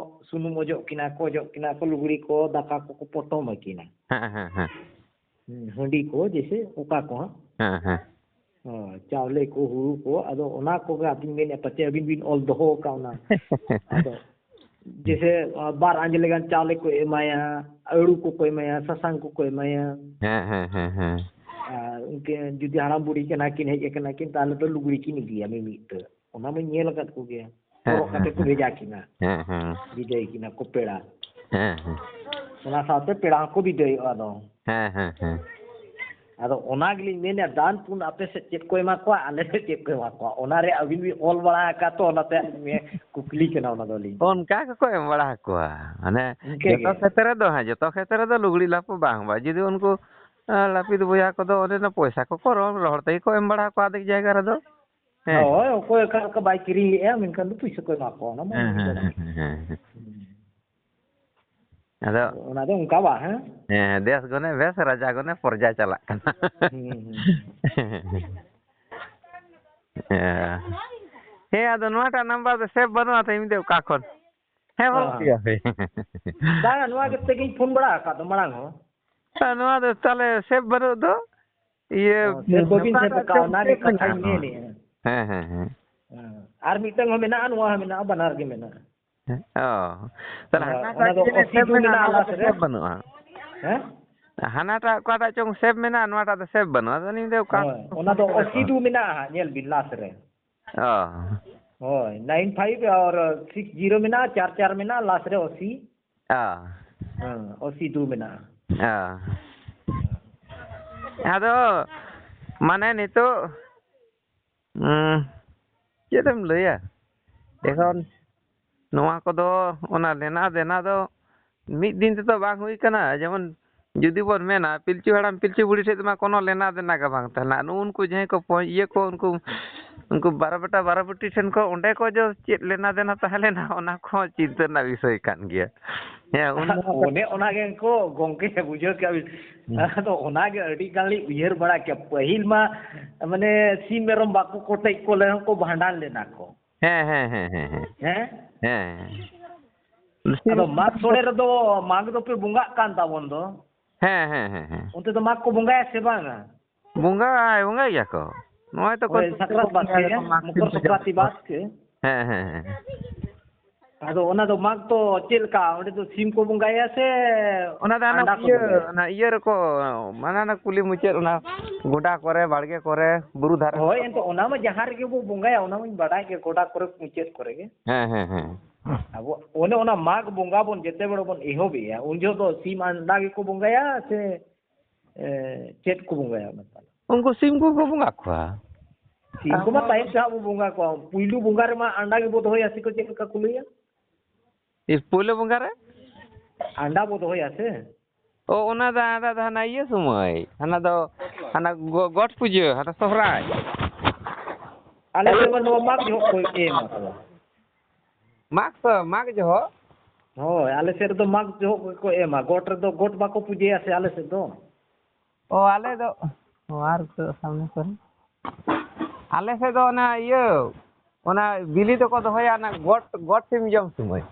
ᱥᱩᱱᱩᱢ ᱚᱡᱚᱜ ᱠᱤᱱᱟ ᱠᱚ, ᱚᱡᱚᱜ ᱠᱤᱱᱟ ᱠᱚ, ᱞᱩᱜᱽᱲᱤ ᱠᱚ, ᱫᱟᱠᱟ ᱠᱚᱠᱚ ᱯᱚᱴᱚᱢ ᱟᱹᱠᱤᱱᱟ᱾ ᱦᱮᱸ, ᱦᱮᱸ, ᱦᱮᱸ᱾ ᱦᱩᱸ, ᱦᱟᱺᱰᱤ ᱠᱚ, ᱡᱮᱭᱥᱮ ᱚᱠᱟ ᱠᱚ ᱦᱟᱸᱜ᱾ ᱦᱮᱸ, ᱦᱮᱸ᱾ ᱦᱳᱭ, ᱪᱟᱣᱞᱮ ᱠᱚ, ᱦᱩᱲᱩ ᱠᱚ, ᱟᱫᱚ ᱚᱱᱟ ᱠᱚᱜᱮ ᱟᱹᱵᱤᱱ ᱢᱮᱱᱮᱫ ᱯᱟᱪᱮ ᱟᱹᱵᱤᱱ ᱵᱤᱱ ᱚᱞ ᱫᱚᱦᱚ ᱟᱠᱟᱫ ᱚᱱᱟ᱾ ᱟᱫᱚ ᱡᱮᱭᱥᱮ, ᱟ, ᱵᱟᱨ ᱟᱸᱡᱞᱮ ᱜᱟᱱ ᱪᱟᱣᱞᱮ ᱠᱚ ᱮᱢᱟᱭᱟ, ᱟᱹᱲᱩ ᱠᱚᱠᱚ ᱮᱢᱟᱭᱟ, ᱥᱟᱥᱟᱝ ᱠᱚᱠᱚ ᱮᱢᱟᱭᱟ᱾ ᱦᱮᱸ, ᱦᱮᱸ, ᱦᱮᱸ, ᱦᱮᱸ᱾ ᱟᱨ ᱩᱱᱠᱤᱱ ᱡᱩᱫᱤ ᱦᱟᱲᱟᱢ ᱵᱩᱲᱦᱤ ᱠᱟᱱᱟ ᱠᱤᱱ, ᱦᱮᱡ ᱟᱠᱟᱱᱟ ᱠᱤᱱ, ᱛᱟᱦᱞᱮ ᱫᱚ ᱞᱩᱜᱽᱲᱤ ᱠᱤᱱ ᱤᱫᱤᱭᱟ ᱢᱤᱢᱤᱫ ᱛᱮ᱾ ᱚᱱᱟ ᱢᱟᱧ ᱧᱮᱞ ᱟᱠᱟᱫ ᱠᱚᱜᱮᱭᱟ᱾ ᱦᱮᱸ, ᱦᱚᱨᱚᱜ ᱠᱟᱛᱮ ᱦᱮᱸ, ᱠᱚ ᱦᱮᱸ᱾ ᱵᱷᱮᱡᱟ ᱠᱤᱱᱟ᱾ ᱦᱮᱸ, ᱦᱮᱸ᱾ ᱵᱤᱫᱟᱹᱭ ᱠᱤᱱᱟ ᱠᱚ ᱯᱮᱲᱟ᱾ ᱦᱮᱸ, ᱦᱮᱸ᱾ ᱚᱱᱟ ᱥᱟᱶᱛᱮ ᱯᱮᱲᱟ ᱦᱚᱸᱠᱚ ᱵᱤᱫᱟᱹᱭᱚᱜᱼᱟ ᱟᱫᱚ᱾ ᱦᱮᱸ, ᱦᱮᱸ, ᱦᱮᱸ᱾ ᱟᱫᱚ ᱚᱱᱟ ᱜᱮᱞᱤᱧ ᱢᱮᱱᱮᱫ, ᱫᱟᱱ ᱯᱩᱱ ᱟᱯᱮ ᱥᱮᱫ ᱪᱮᱫ ᱠᱚ ᱮᱢᱟ ᱠᱚᱣᱟ, ᱟᱞᱮ ᱥᱮᱫ ᱪᱮᱫ ᱠᱚ ᱮᱢᱟ ᱠᱚᱣᱟ? ᱚᱱᱟ ᱨᱮ ᱟᱹᱵᱤᱱ ᱵᱤᱱ ᱚᱞ ᱵᱟᱲᱟ ᱟᱠᱟᱫ ᱛᱚ, ᱚᱱᱟᱛᱮ ᱟᱹᱞᱤᱧ ᱠᱩᱠᱞᱤ ᱠᱟᱱᱟ ᱚᱱᱟ ᱫᱚ ᱟᱹᱞᱤᱧ ᱫᱚ᱾ ᱚᱱᱠᱟ ᱜᱮᱠᱚ ᱮᱢ ᱵᱟᱲᱟ ᱟᱠᱚᱣᱟ᱾ ᱢᱟᱱᱮ ᱤᱱᱠᱟᱹ ᱡᱚᱛᱚ ᱜᱮ? ᱠᱷᱮᱛᱨᱮ ᱫᱚ, ᱦᱮᱸ, ᱡᱚᱛᱚ ᱠᱷᱮᱛᱨᱮ ᱫᱚ ᱞᱩᱜᱽᱲᱤ ᱞᱟᱯᱚ ᱵᱟᱝ, ᱵᱟᱝ᱾ ᱡᱩᱫᱤ ᱩᱱᱠᱩ, ᱮᱸ, ᱞᱟᱹᱯᱤᱛ ᱵᱚᱭᱦᱟ ᱠᱚᱫᱚ ᱚᱱᱮ ᱚᱱᱟ ᱯᱚᱭᱥᱟ ᱠᱚᱠᱚ ᱨᱚᱲ, ᱨᱚᱲ ᱛᱮᱜᱮ ᱠᱚ ᱮᱢ ᱵᱟᱲᱟ ᱟᱠᱚᱣᱟ ᱟᱫᱷᱮᱠ ᱡᱟᱭᱜᱟ ᱨᱮᱫᱚ᱾ ᱦᱮᱸ᱾ ᱦᱳᱭ, ᱚᱠᱚᱭ ᱚᱠᱟ ᱞᱮᱠᱟ ᱵᱟᱭ ᱠᱤᱨᱤᱧ ᱞᱮᱜᱼᱟ, ᱢᱮᱱᱠᱷᱟᱱ ᱫᱚ ᱯᱩᱭᱥᱟᱹ ᱠᱚ ᱮᱢᱟ ᱠᱚᱣᱟ, ᱚᱱᱟ ᱢᱟ ᱦᱮᱸ, ᱦᱮᱸ, ᱵᱟᱰᱟᱭ᱾ ᱦᱮᱸ, ᱦᱮᱸ, ᱦᱮᱸ᱾ ᱦᱩᱸ᱾ ᱟᱫᱚ ᱚᱱᱟ ᱫᱚ ᱚᱱᱠᱟ ᱵᱟᱝ, ᱦᱮᱸ? ᱦᱮᱸ, ᱫᱮᱥ ᱜᱚᱱᱮ ᱵᱮᱥ, ᱨᱟᱡᱟ ᱜᱚᱱᱮ ᱯᱨᱚᱡᱟ ᱪᱟᱞᱟᱜ ᱠᱟᱱᱟ᱾ ᱦᱩᱸ, ᱦᱩᱸ᱾ ᱦᱮᱸ᱾ ᱦᱮᱸ, ᱟᱫᱚ ᱱᱚᱣᱟᱴᱟᱜ ᱱᱟᱢᱵᱟᱨ ᱫᱚ ᱥᱮᱵᱷ ᱵᱟᱹᱱᱩᱜᱼᱟ ᱛᱚ, ᱤᱧ ᱫᱚ ᱚᱠᱟ ᱠᱷᱚᱱ? ᱦᱮᱸ, ᱵᱟᱹᱱᱩᱜ ᱦᱮᱸ᱾ ᱜᱮᱭᱟ ᱵᱷᱟᱹᱭ᱾ ᱵᱟᱝᱟ, ᱱᱚᱣᱟ ᱠᱟᱛᱮ ᱜᱤᱧ ᱯᱷᱳᱱ ᱵᱟᱲᱟ ᱟᱠᱟᱫ ᱫᱚ ᱢᱟᱲᱟᱝ ᱦᱚᱸ᱾ ᱟᱨ ᱱᱚᱣᱟ ᱫᱚ ᱛᱟᱦᱞᱮ ᱥᱮᱵᱷ ᱵᱟᱹᱱᱩᱜ ᱫᱚ? ᱤᱭᱟᱹ, ᱦᱚᱸ, ᱥᱮᱵᱷ ᱵᱟᱹᱵᱤᱱ ᱥᱮᱵᱷ ᱱᱚᱝᱠᱟᱱᱟᱜ ᱟᱠᱟᱫ, ᱪᱚᱝ ᱚᱱᱟ ᱜᱮ ᱥᱮᱵᱷ ᱠᱟᱛᱷᱟᱧ ᱢᱮᱱᱟᱜᱼᱟ᱾ ᱢᱮᱱᱮᱫᱼᱟ᱾ ᱦᱮᱸ, ᱦᱮᱸ, ᱦᱮᱸ᱾ ᱦᱮᱸ, ᱟᱨ ᱢᱤᱫᱴᱟᱝ ᱦᱚᱸ ᱢᱮᱱᱟᱜᱼᱟ, ᱱᱚᱣᱟ ᱦᱚᱸ ᱢᱮᱱᱟᱜᱼᱟ, ᱵᱟᱱᱟᱨ ᱜᱮ ᱢᱮᱱᱟᱜᱼᱟ᱾ ᱦᱮᱸ, ᱚ᱾ ᱛᱟᱦᱞᱮ ᱦᱳᱭ, ᱦᱟᱱᱟᱴᱟᱜ ᱚᱱᱟ ᱫᱚ ᱡᱮ ᱚᱥᱤ ᱥᱮᱵᱷ ᱫᱩ ᱢᱮᱱᱟᱜᱼᱟ, ᱢᱮᱱᱟᱜᱼᱟ, ᱱᱚᱣᱟ ᱞᱟᱥ ᱫᱚ ᱨᱮ᱾ ᱥᱮᱵᱷ ᱵᱟᱹᱱᱩᱜᱼᱟ᱾ ᱦᱮᱸ? ᱦᱟᱱᱟᱴᱟᱜ ᱚᱠᱟᱴᱟᱜ ᱪᱚᱝ ᱥᱮᱵᱷ ᱢᱮᱱᱟᱜᱼᱟ, ᱱᱚᱣᱟᱴᱟᱜ ᱫᱚ ᱥᱮᱵᱷ ᱵᱟᱹᱱᱩᱜᱼᱟ᱾ ᱟᱫᱚ ᱞᱤᱧ ᱞᱟᱹᱭᱫᱟ ᱚᱠᱟ ᱦᱳᱭ, ᱚᱱᱟ ᱫᱚ ᱚᱥᱤ ᱫᱩ ᱢᱮᱱᱟᱜᱼᱟ ᱦᱟᱸᱜ, ᱧᱮᱞ ᱵᱤᱱ ᱞᱟᱥ ᱨᱮ᱾ ᱚ᱾ ᱦᱳᱭ, ᱱᱟᱭᱤᱱ ᱯᱷᱟᱭᱤᱵᱷ ᱟᱨ ᱥᱤᱠᱥ ᱡᱤᱨᱳ ᱢᱮᱱᱟᱜᱼᱟ, ᱪᱟᱨ ᱪᱟᱨ ᱢᱮᱱᱟᱜᱼᱟ, ᱞᱟᱥ ᱨᱮ ᱚᱥᱤ᱾ ᱚ᱾ ᱦᱮᱸ, ᱚᱥᱤ ᱫᱩ ᱢᱮᱱᱟᱜᱼᱟ᱾ ᱚ᱾ ᱟᱫᱚ ᱢᱟᱱᱮ ᱱᱤᱛᱚᱜ, ᱩᱸ, ᱪᱮᱫ ᱮᱢ ᱞᱟᱹᱭᱟ? ᱮᱠᱷᱚᱱ ᱱᱚᱣᱟ ᱠᱚᱫᱚ, ᱚᱱᱟ ᱞᱮᱱᱟ ᱫᱮᱱᱟ ᱫᱚ ᱢᱤᱫ ᱫᱤᱱ ᱛᱮᱫᱚ ᱵᱟᱝ ᱦᱩᱭ ᱠᱟᱱᱟ᱾ ᱡᱮᱢᱚᱱ ᱡᱩᱫᱤ ᱵᱚᱱ ᱢᱮᱱᱟ, ᱯᱤᱞᱪᱩ ᱦᱟᱲᱟᱢ ᱯᱤᱞᱪᱩ ᱵᱩᱲᱦᱤ ᱴᱷᱮᱡ ᱢᱟ ᱠᱳᱱᱳ ᱞᱮᱱᱟ ᱫᱮᱱᱟ ᱜᱮ ᱵᱟᱝ ᱛᱟᱦᱮᱱᱟ᱾ ᱱᱩᱜᱼᱩ ᱱᱩᱠᱩ ᱡᱟᱦᱟᱸᱭ ᱠᱚ ᱯᱚ-, ᱤᱭᱟᱹ ᱠᱚ, ᱩᱱᱠᱩ, ᱩᱱᱠᱩ ᱵᱟᱨᱚ ᱵᱮᱴᱟ ᱵᱟᱨᱚ ᱵᱮᱴᱤ ᱴᱷᱮᱱ ᱠᱚ, ᱚᱸᱰᱮ ᱠᱚ ᱡᱮ ᱪᱮᱫ ᱞᱮᱱᱟ ᱫᱮᱱᱟ ᱛᱟᱦᱮᱸ ᱞᱮᱱᱟ, ᱚᱱᱟ ᱠᱚᱦᱚᱸ ᱪᱤᱱᱛᱟᱹ ᱨᱮᱱᱟᱜ ᱵᱤᱥᱚᱭ ᱠᱟᱱ ᱜᱮᱭᱟ᱾ ᱦᱮᱸ, ᱩᱱ ᱚᱱᱮ ᱚᱱᱟ ᱜᱮ ᱠᱚ ᱜᱚᱝᱠᱮ ᱵᱩᱡᱷᱟᱹᱣ ᱠᱮᱜᱼᱟ ᱵᱤᱱ᱾ ᱦᱩᱸ᱾ ᱟᱫᱚ ᱚᱱᱟ ᱜᱮ ᱟᱹᱰᱤ ᱜᱟᱱ ᱞᱤᱧ ᱩᱭᱦᱟᱹᱨ ᱵᱟᱲᱟ ᱠᱮᱜᱼᱟ᱾ ᱯᱟᱹᱦᱤᱞ ᱢᱟ, ᱢᱟᱱᱮ, ᱥᱤᱢ ᱢᱮᱨᱚᱢ ᱵᱟᱠᱚ ᱠᱚᱴᱮᱡ ᱠᱚ ᱞᱮ ᱦᱚᱸ ᱠᱚ ᱵᱷᱟᱸᱰᱟᱱ ᱞᱮᱱᱟ ᱠᱚ᱾ ᱦᱮᱸ, ᱦᱮᱸ, ᱦᱮᱸ, ᱦᱮᱸ, ᱦᱮᱸ᱾ ᱦᱮᱸ? ᱟᱫᱚ ᱢᱟᱜᱽ ᱥᱚᱲᱮ ᱨᱮᱫᱚ, ᱢᱟᱜᱽ ᱫᱚᱯᱮ ᱵᱚᱸᱜᱟᱜ ᱠᱟᱱ ᱛᱟᱵᱚᱱ ᱫᱚ᱾ ᱦᱮᱸ, ᱦᱮᱸ, ᱦᱮᱸ, ᱦᱮᱸ᱾ ᱚᱱᱛᱮ ᱫᱚ ᱢᱟᱜᱽ ᱠᱚ ᱵᱚᱸᱜᱟᱭᱟ ᱥᱮ ᱵᱟᱝᱟ? ᱵᱚᱸᱜᱟ, ᱵᱚᱸᱜᱟᱭ ᱜᱮᱭᱟ ᱠᱚ᱾ ᱱᱚᱜᱼᱚᱭ ᱛᱚ ᱦᱳᱭ, ᱠᱚ ᱥᱟᱠᱨᱟᱛ ᱵᱟᱥᱠᱮ, ᱵᱚᱸᱜᱟᱭᱟ ᱠᱚ, ᱢᱟᱜᱽ ᱥᱤᱢ ᱢᱚᱠᱚᱨ ᱠᱚ ᱡᱚᱢ ᱥᱚᱝᱠᱨᱟᱱᱛᱤ ᱠᱚᱣᱟ᱾ ᱵᱟᱥᱠᱮ᱾ ᱦᱮᱸ, ᱦᱮᱸ, ᱦᱮᱸ᱾ ᱟᱫᱚ ᱚᱱᱟ ᱫᱚ ᱢᱟᱜᱽ ᱫᱚ ᱪᱮᱫ ᱞᱮᱠᱟ? ᱚᱸᱰᱮ ᱫᱚ ᱥᱤᱢ ᱠᱚ ᱵᱚᱸᱜᱟᱭᱟ ᱥᱮ ᱚᱱᱟ ᱫᱚ ᱦᱟᱱᱟ ᱟᱱᱰᱟ ᱠᱚ ᱤᱭᱟᱹ, ᱵᱚᱸᱜᱟᱭᱟ? ᱚᱱᱟ ᱤᱭᱟᱹ ᱨᱮᱠᱚ, ᱢᱟᱱᱮ ᱚᱱᱟ ᱠᱩᱞᱦᱤ ᱢᱩᱪᱟᱹᱫ, ᱚᱱᱟ ᱜᱚᱰᱟ ᱠᱚᱨᱮ, ᱵᱟᱲᱜᱮ ᱠᱚᱨᱮ, ᱵᱩᱨᱩ ᱫᱷᱟᱨᱮ ᱦᱳᱭ, ᱠᱚᱨᱮ᱾ ᱮᱱᱛᱮ ᱚᱱᱟ ᱢᱟ ᱡᱟᱦᱟᱸ ᱨᱮᱜᱮ ᱵᱚ ᱵᱚᱸᱜᱟᱭᱟ, ᱚᱱᱟ ᱢᱟᱧ ᱵᱟᱰᱟᱭ ᱜᱮ, ᱜᱚᱰᱟ ᱠᱚᱨᱮ, ᱢᱩᱪᱟᱹᱫ ᱠᱚᱨᱮ ᱜᱮ᱾ ᱦᱮᱸ, ᱦᱮᱸ, ᱦᱮᱸ᱾ ᱟᱵᱚ ᱚᱱᱮ ᱚᱱᱟ ᱢᱟᱜᱽ ᱵᱚᱸᱜᱟ ᱵᱚᱱ ᱡᱮᱛᱮ ᱵᱮᱲᱟ ᱵᱚᱱ ᱮᱦᱚᱵᱮᱜᱼᱟ, ᱩᱱ ᱡᱚᱦᱚᱜ ᱫᱚ ᱥᱤᱢ ᱟᱱᱰᱟ ᱜᱮᱠᱚ ᱵᱚᱸᱜᱟᱭᱟ ᱥᱮ, ᱮ, ᱪᱮᱫ ᱠᱚ ᱵᱚᱸᱜᱟᱭᱟ ᱚᱱᱟ ᱛᱟᱦᱞᱮ? ᱩᱱᱠᱩ ᱥᱤᱢ ᱠᱚᱠᱚ ᱵᱚᱸᱜᱟ ᱠᱚᱣᱟ᱾ ᱥᱤᱢ ᱠᱚᱢᱟ ᱟᱵᱚ ᱛᱟᱭᱚᱢ ᱛᱮ ᱦᱟᱸᱜ ᱵᱚ ᱵᱚᱸᱜᱟ ᱠᱚᱣᱟ᱾ ᱯᱩᱭᱞᱩ ᱵᱚᱸᱜᱟ ᱨᱮᱢᱟ ᱟᱱᱰᱟ ᱜᱮᱵᱚ ᱫᱚᱦᱚᱭᱟ, ᱥᱮ ᱠᱚ ᱪᱮᱫ ᱞᱮᱠᱟ ᱠᱚ ᱞᱟᱹᱭᱟ? ᱤᱥ, ᱯᱳᱭᱞᱳ ᱵᱚᱸᱜᱟ ᱨᱮ? ᱟᱱᱰᱟ ᱵᱚ ᱫᱚᱦᱚᱭᱟ ᱥᱮ? ᱚ, ᱚᱱᱟ ᱫᱚ, ᱚᱱᱟ ᱫᱚ ᱦᱟᱱᱟ ᱤᱭᱟᱹ ᱥᱚᱢᱚᱭ᱾ ᱦᱟᱱᱟ ᱫᱚ, ᱦᱟᱱᱟ ᱜᱚ-, ᱜᱚᱴ ᱯᱩᱡᱟᱹ, ᱦᱟᱱᱟ ᱥᱚᱦᱨᱟᱭ᱾ ᱟᱞᱮ ᱥᱮᱫ ᱢᱟ ᱱᱚᱣᱟ ᱢᱟᱜᱽ ᱡᱚᱦᱚᱜ ᱠᱚ ᱮᱢᱟ ᱛᱚᱵᱮ᱾ ᱢᱟᱜᱽ ᱥᱚ-, ᱢᱟᱜᱽ ᱡᱚᱦᱚᱜ? ᱦᱳᱭ, ᱟᱞᱮ ᱥᱮᱫ ᱨᱮᱫᱚ ᱢᱟᱜᱽ ᱡᱚᱦᱚᱜ ᱜᱮᱠᱚ ᱮᱢᱟ, ᱜᱚᱴ ᱨᱮᱫᱚ, ᱜᱚᱴ ᱵᱟᱠᱚ ᱯᱩᱡᱟᱹᱭᱟ ᱥᱮ ᱟᱞᱮ ᱥᱮᱫ ᱫᱚ᱾ ᱚ, ᱟᱞᱮ ᱫᱚ, ᱚ, ᱟᱨ ᱱᱤᱛᱚᱜ ᱥᱟᱢᱱᱮ ᱠᱚᱨᱮ᱾ ᱟᱞᱮ ᱥᱮᱫ ᱫᱚ ᱚᱱᱟ ᱤᱭᱟᱹ, ᱚᱱᱟ ᱵᱤᱞᱤ ᱫᱚᱠᱚ ᱫᱚᱦᱚᱭᱟ ᱚᱱᱟ ᱜᱚᱴ, ᱜᱚᱴ ᱥᱤᱢ ᱡᱚᱢ ᱥᱚᱢᱚᱭ᱾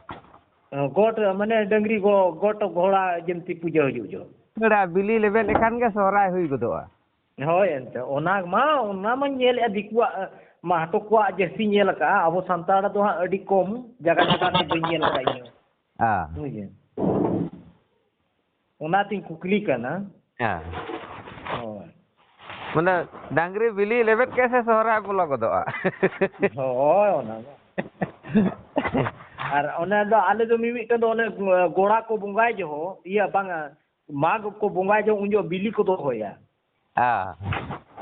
ᱚ, ᱜᱚᱴ, ᱢᱟᱱᱮ ᱰᱟᱹᱝᱨᱤ ᱜᱚ-, ᱜᱚᱴ ᱜᱷᱚᱲᱟ ᱡᱮᱢᱛᱤ ᱯᱩᱡᱟᱹ ᱦᱩᱭᱩᱜ ᱡᱚᱦᱚᱜ᱾ ᱯᱮᱲᱟ ᱵᱤᱞᱤ ᱞᱮᱵᱮᱫ ᱞᱮᱠᱷᱟᱱ ᱜᱮ ᱥᱚᱦᱨᱟᱭ ᱦᱩᱭ ᱜᱚᱫᱚᱜᱼᱟ᱾ ᱦᱳᱭ, ᱮᱱᱛᱮ ᱚᱱᱟ ᱢᱟ, ᱚᱱᱟ ᱢᱟᱧ ᱧᱮᱞᱮᱫᱼᱟ, ᱫᱤᱠᱩᱣᱟᱜ, ᱢᱟᱦᱟᱛᱚ ᱠᱚᱣᱟᱜ ᱡᱟᱹᱥᱛᱤ ᱧᱮᱞ ᱟᱠᱟᱫᱼᱟ᱾ ᱟᱵᱚ ᱥᱟᱱᱛᱟᱲ ᱫᱚ ᱦᱟᱸᱜ ᱟᱹᱰᱤ ᱠᱚᱢ ᱡᱟᱭᱜᱟ ᱡᱟᱭᱜᱟ ᱛᱮ ᱵᱟᱹᱧ ᱧᱮᱞ ᱟᱠᱟᱫ ᱤᱧ ᱦᱚᱸ᱾ ᱦᱮᱸ᱾ ᱵᱩᱡᱷᱟᱹᱣ? ᱚᱱᱟᱛᱤᱧ ᱠᱩᱠᱞᱤ ᱠᱟᱱᱟ᱾ ᱦᱮᱸ᱾ ᱦᱳᱭ᱾ ᱢᱟᱱᱮ, ᱰᱟᱝᱨᱤ ᱵᱤᱞᱤ ᱞᱮᱵᱮᱫ ᱠᱮᱫ ᱥᱮ ᱥᱚᱦᱨᱟᱭ ᱵᱚᱞᱚ ᱜᱚᱫᱚᱜᱼᱟ᱾ ᱦᱳᱭ, ᱚᱱᱟ ᱫᱚ᱾ ᱟᱨ ᱚᱱᱟ ᱫᱚ, ᱟᱞᱮ ᱫᱚ ᱢᱤᱢᱤᱫᱴᱟᱝ ᱫᱚ ᱚᱱᱮ ᱜᱚᱲᱟ ᱠᱚ ᱵᱚᱸᱜᱟᱭ ᱡᱚᱦᱚᱜ, ᱤᱭᱟᱹ, ᱵᱟᱝᱟ, ᱢᱟᱜᱽ ᱠᱚ ᱵᱚᱸᱜᱟᱭ ᱡᱚᱦᱚᱜ, ᱩᱱ ᱡᱚᱦᱚᱜ ᱵᱤᱞᱤ ᱠᱚ ᱫᱚᱦᱚᱭᱟ᱾ ᱦᱮᱸ᱾